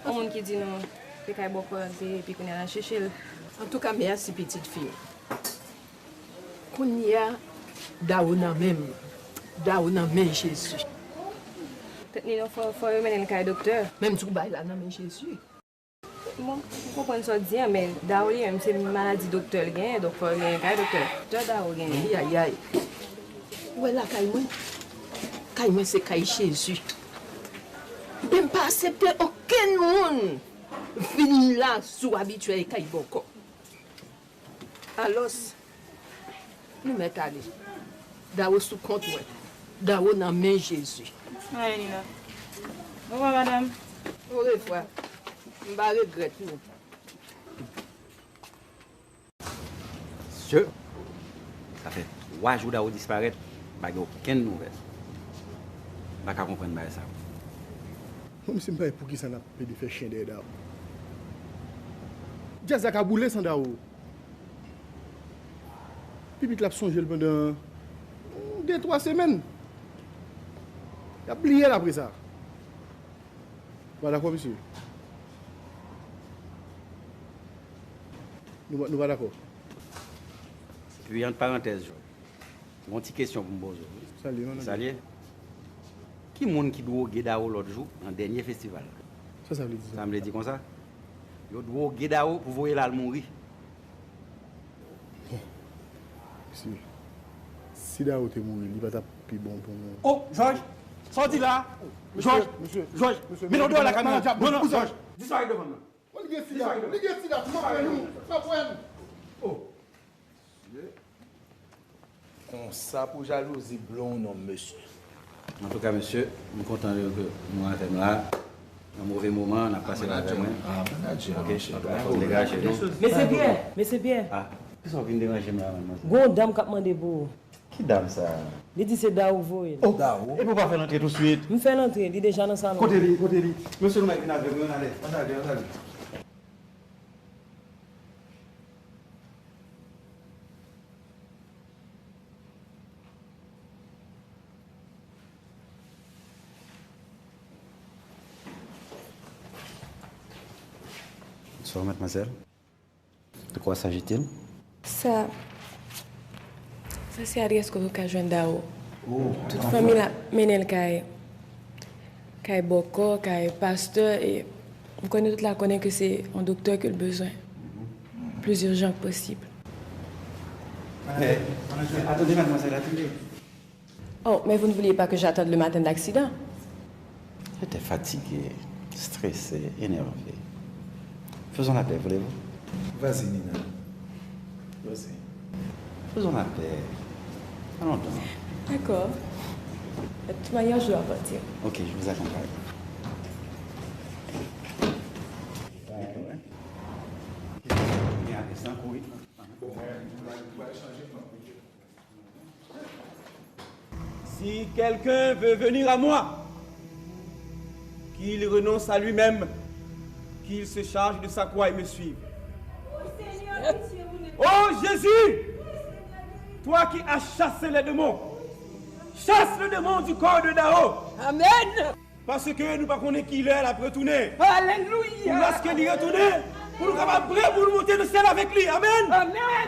Yon moun ki di nou se kay Bòkò l te ye, epi kounye a n al chèche l. Antouka, mèsi pitit fi m. Kounye a, Dawo nan men m. Dawo nan men Jezi. Tèt Nino, fò, fò yo mennen l kay doktè. Menm tou bagay la nan men Jezi. Bon, m konprann sa w di a, men Dawo li menm se maladi doktè l genyen, donk fò l mennen l kay doktè. Doktè Dawo genyen. Ayayay. Ou wè lakay mwen? Kay mwen se kay Jezi. Men m pa aksepte okenn moun vin la sou abitye kay Bòkò. Alòs, nou mèt ale. Dawo sou kont mwen. Dawo nan men Jezi. Ale, Nina. Orevwa, madanm. Orevwa. M pa regrèt, non. Mesye, sa fè twa jou Dawo disparèt, m pa gen okenn nouvèl. M pa ka konprann bagay sa yo. Mwen menm si m pa wè poukisa n ap pede fè chen dèyè Dawo. Djaz la ka boule san Dawo. Pipit la ap sonje l pandan de, twa semèn. Y ap bliye l apre sa. Ou pa dakò, mesye? Nou pa, nou pa dakò? Epi, ant parantèz, Jòj, yon ti kesyon pou m poze w, wi. Sa l ye, non? Sa l ye? Ki moun ki dwoge Dawo lòt jou nan dènye festival la? Sa sa vle di, sa? Sa m vle di konsa? Yo dwoge Dawo pou voye l al mouri. Bon. Mesye, si Dawo te mouri, li pa t ap pi bon pou nou? Oh, Jòj! Sa w di la? Jòj! Jòj! Mete w deyò la kamera! Non, non, Jòj! Disparèt devan m nan! Li gen sida! Li gen sida! M ap wè nou! M ap wè nou! Oh! Konsa pou jalouzi blonn yon mesye. Antouka, mesye, m kontan ke nou avè m la. Nan move moman, n ap pase la avè mwen. Ah, manadjè, ah, manadjè, ok, manadjè. Fò m degaje nou. Mesye Pyè, mesye Pyè. Ah, kisa w vin deranje m la, manmwazèl? Gon dam k ap mande pou ou. Ki dam sa a? Li di se Dawo k voye l. Oh, Dawo? Epi w pa fè l antre touswit? M fè l antre, li deja nan salon. Kote li? Kote li? Mesye, nou mèt vin avè mwen, ann ale. Ann ale, ann ale. Bonsoir, mademoiselle. De quoi s'agit-il? Sa, sa se adrès kote w ka jwenn Dawo. Oh, tout fanmi l ap mennen l kay, kay bòkò, kay pastè, e m konnen tout la konnen ke se yon doktè ke l bezwen. Plus urgent que possible. Madame, madame, attendez, mademoiselle, attendez. Oh, mais vous ne vouliez pas que j'attende le matin de l'accident? J'étais fatigué, stressé, énervé. Faisons la paix, voulez-vous? Vas-y, Nina. Vas-y. Faisons la paix. Allons donc. D'accord. De toute manière, je dois partir. Ok, je vous accompagne. Si quelqu'un veut venir à moi, qu'il renonce à lui-même, qu'il se charge de sa croix et me suive. Oh Jésus, toi qui as chassé les démons, chasse le démon du corps de Dao. Amen. Paske nou pa konnen kilè l ap retounen. Alelouya! Pou lòske li retounen, pou nou kapab pre pou nou monte nan syèl avèk li. Amèn! Amèn!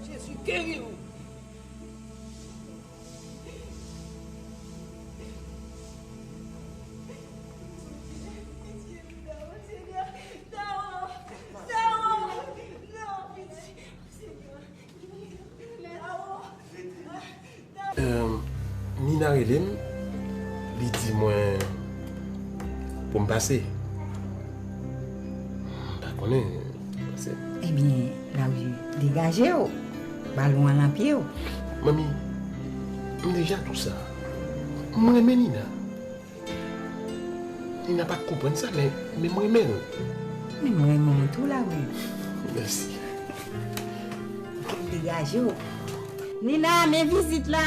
Jezi, geri nou! Nina rele m, li di mwen pou m pase. M pa konnen, pase. Ebyen, Lawye, degaje w. Balon an lan pye w. Manmi, m deja di w sa. M renmen Nina. Nina pa t konprann sa, men, men m renmen l. Mwen renmen w tou la wi. Mèsi. Degaje w. Nina, men vizit la.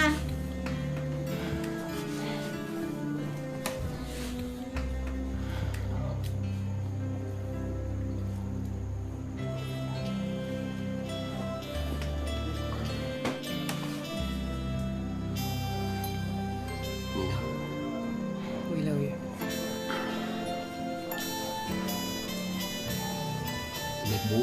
Nina. Wi, Larue. Mèt Bo.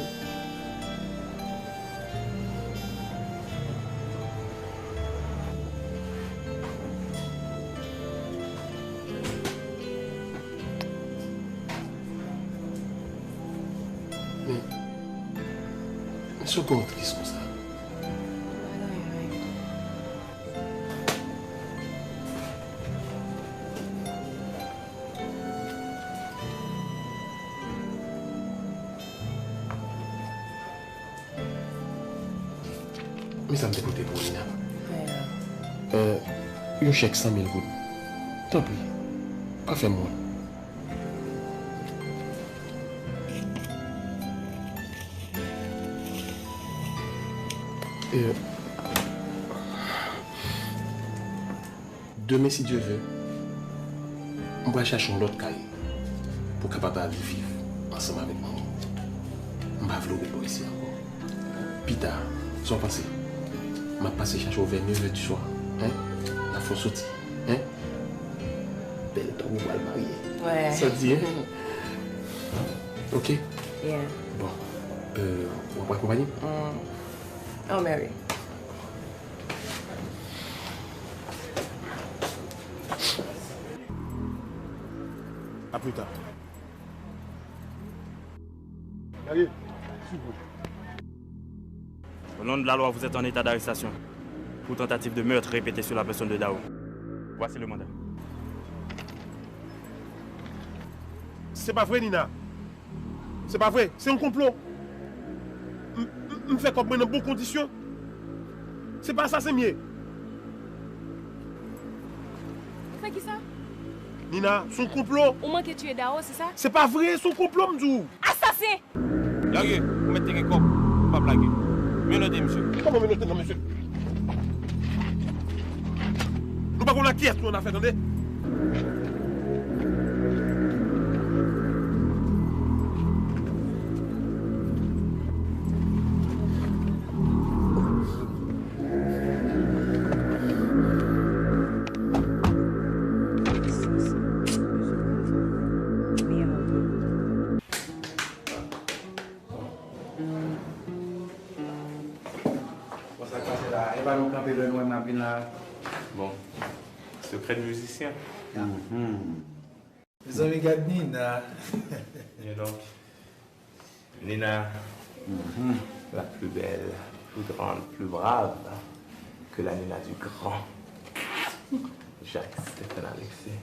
Men, men sa w pran w tris konsa? Men sa m te pote pou ou, Nina. Euh, yon chèk san mil goud. Tanpri, pa fè m wont. Euh, Demen, si Dye vle, m pral chache yon lòt kay pou w kapab al viv ansanm avèk manman w. M pa vle w ret bò isi ankò. Pita, sa w panse? M ap pase chache w vè nèf è di swa, en? N ap fè w soti, en? Bèl tan pou w pral marye. Sa w di, en? Ok? Bon, euh, w ap akonpanye m? Oh, Mary. À plus tard. Au nom de la loi, vous êtes en état d'arrestation pour tentative de meurtre répétée sur la personne de Dao. Voici le mandat. Se pa vre, Nina. Se pa vre, se yon konplo. M, m, m fè kòb mwen nan bon kondisyon. Se pa asasen m ye. Ou fè kisa? Nina, se yon konplo. Ou manke tiye Dao, se sa? Se pa vre, se yon konplo, m di w. Asasen! Larue, ou mèt te gen kòb, ou p ap lage. Menote misye. Kòman menote nan mesye? Nou pa konn ak kiyès nou annafè, tande? Bon, sa k pase la? E pa nou kanpe lè nou wè m ap vin la? Bon, sekrè de mizisyen. Mhm. Mezanmi, gad Nina. Nina, la plus belle, plus grande, plus brave que la Nina du grand Jacques Stephen Alexis.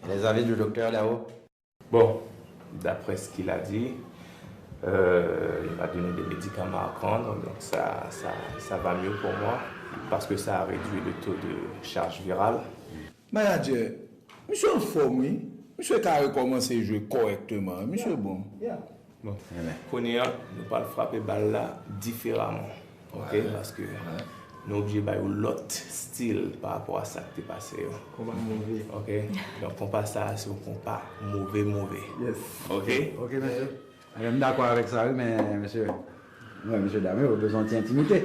Les avis du docteur Dao. Bon, d'après ce qu'il a dit, euh, il m'a donné des médicaments à prendre, donc ça, ça, ça va mieux pour moi, parce que ça a réduit le taux de charge virale. Manadjè, misye anfòm wi. Misye ka rekòmanse jwe kòrèkteman. Misye bon. Bon. Kounye a, nou pral frape bal la diferaman. Ok, paske nou oblije ba yo lòt stil pa rapò a sa k te pase yo. Konpa move. Ok, donk konpa sa a se yon konpa move move. Yes. Ok. Ok, mesye. Mwen, m dakò avèk sa wi, men mesye, mwen, mesye dam yo bezwen yon ti entimite.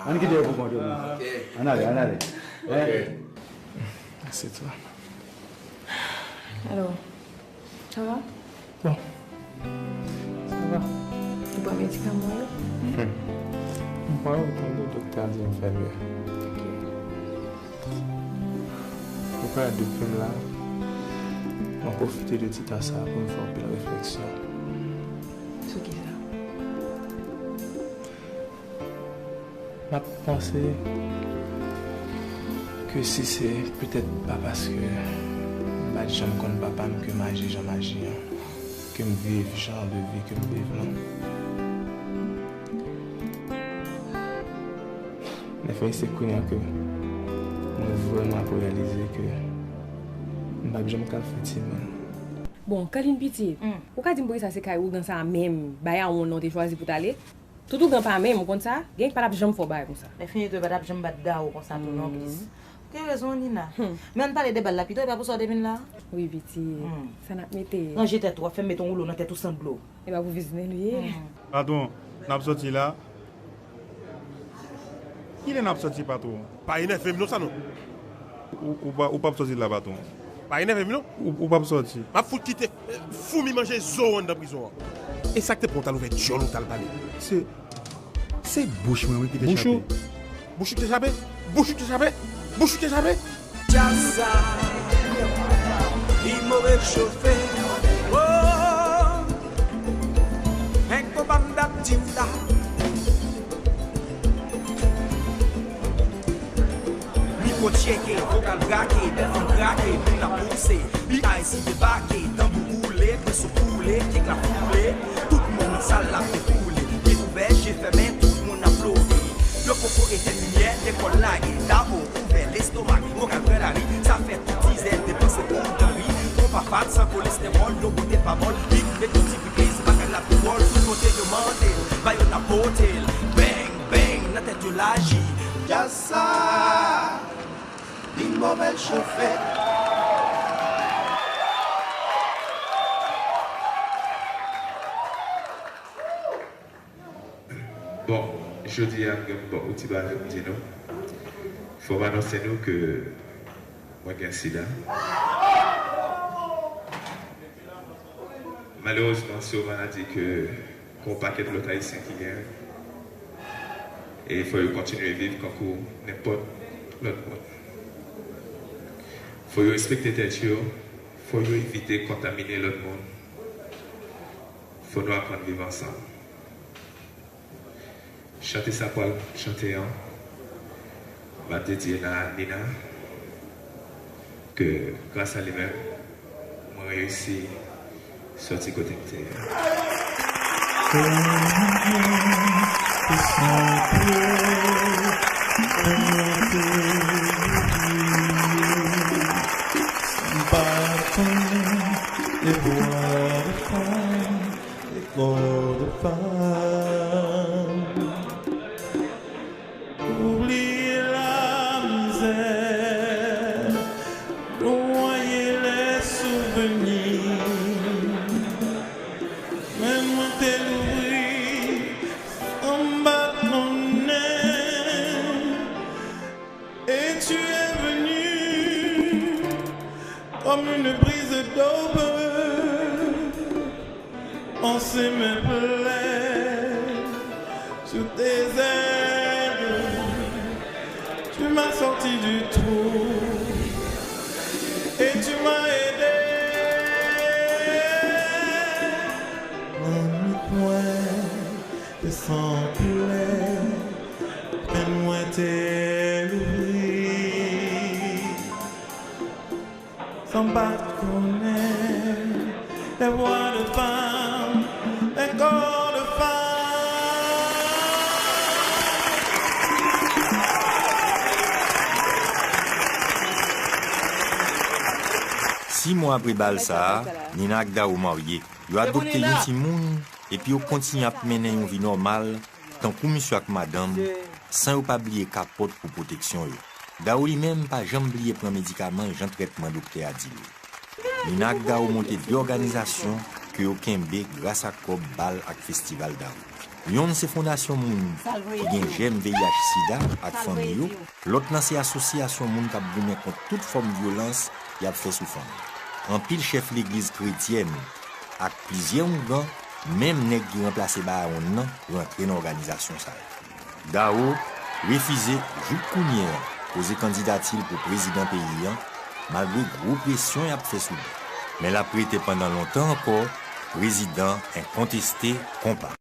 Ann kite yo pou kont yo, non? Ann ale, ann ale. Ok. Hein? Assieds-toi. Alors, ça va? Bon. Ça va. Ou pran medikaman yo? Hmm. M pran yo, tande, doktè a di m fè byen. Ok. Ou konnen depi m la, mwen pwofite de ti tan sa a pou m fè anpil refleksyon. Sou kisa? M ap panse ke si se petèt pa paske m pa t janm konn papa m ke m aji jan m aji an, ke m viv jan de vi ke m viv lan. Men fè se kounye a ke mwen vrèman ap reyalize ke m p ap janm ka fè timoun. Bon, Carline Pitié, ou ka di m poukisa se kay ougan sa a menm, Bayawon nan w te chwazi pou w t ale? Tout ougan pa menm, ou konn sa? Gen ki pa t ap janm fè w bagay konsa. Lè fini tou, yo pa t ap janm bat Dawo konsa tou non, plis. Ou gen rezon, Nina. Men ann pale de bal la pito, e pa pou sa w te vin la? Wi, Pitié. Sa n ap mete? Ranje tèt ou, w ap fè m mete yon woulo nan tèt ou san dlo. E pa pou biznis li ye. Patwon, n ap sòti la. Kilè n ap sòti, patwon? Pa enève m non, Sanon. Ou, ou pa, ou p ap sòti la, patwon. Pa enève m non. Ou, ou p ap sòti. M ap fout kite, eh, foumi manje zo w anndan prizon an. E sa k te pran w t al ouvè djòl ou t al pale? Se, se bouch mwen, wi, ki te chape. Bouch ou? Bouch ou ki te chape? Bouch ou ki te chape? Bouch ou ki te chape? Djaz sa, li move l chofe. Oh, men konpa m t ap di w la. Mikwo tcheke, vokal brake, bèl fanm krake, moun ap pouse. B I C debake, tanbou boule, pweson koule, kèk la foule. Tout moun nan sal la ap dekoule. Byen ouvè, je fèmen, tout moun ap love. Yo poko etenn limyè, lekòl lage, Dawo ouvè lestomak, vokal pran lari, sa fè tout tizè depanse pou w tan ri. Konpa fat, san kolestewòl, yo bote pa mòl, big met yon ti pikliz, bagay la pi dwòl, tout kote yo mande l, ba yo n ap pote l, bang, bang, nan tèt yo laji. Djaz sa, li move l chofe. Bon, jodi a, m gen yon ti bagay pou m di nou. Fò m anonse nou ke mwen gen sida. Malerezman, se yon maladi ke gen yon pakèt lòt Ayisyen ki genyen. E fò yo kontinye viv kankou nenpòt lòt moun. Fò yo respekte tèt yo, fò yo evite kontamine lòt moun. Fò nou aprann viv ansanm. Chante sa pral chante an, m ap dedye l a Nina, ke gras a li menm, mwen reyisi sòti kote m te ye a. Kò de fanm. Oubliye lamizè, nwaye lè souvni. Men mwen te louvri san m pa t konnen. Et tu es venu comme une brise d'aube. Ensemer plaie sous tes ailes. Tu m'as sorti du trou et tu m'as aidé. Lannwit mwen te san koulè, men mwen te louvri. San m pa t konnen, lè vwa de fanm, lè kò de fanm. Sis mwa apre bal sa a, Nina ak Dawo marye. Yo adopte yon timoun, epi yo kontinye ap mennen yon vi nòmal, tankou misye ak madanm, san yo pa bliye kapòt pou pwoteksyon yo. Dawo li menm pa janm bliye pran medikaman l jan trètman doktè a di l yo. Nina ak Dawo monte de òganizasyon ke yo kenbe gras ak kòb bal ak festival Dawo. Yonn se fondasyon moun ki gen jèm V I H sida ak fanmi yo, lòt lan se asosyasyon moun k ap goumen kont tout fòm vyolans y ap fè sou fanm. Anpil chèf legliz kretyèn ak plizyè ougan, menm nèg ki ranplase Bayawonn nan, rantre nan òganizasyon sa yo. Dawo refize jouk kounye a poze kandidati l pou prezidan peyi an, malgre gwo presyon y ap fè sou li. Men l ap rete pandan lontan ankò prezidan enkonteste Konpa.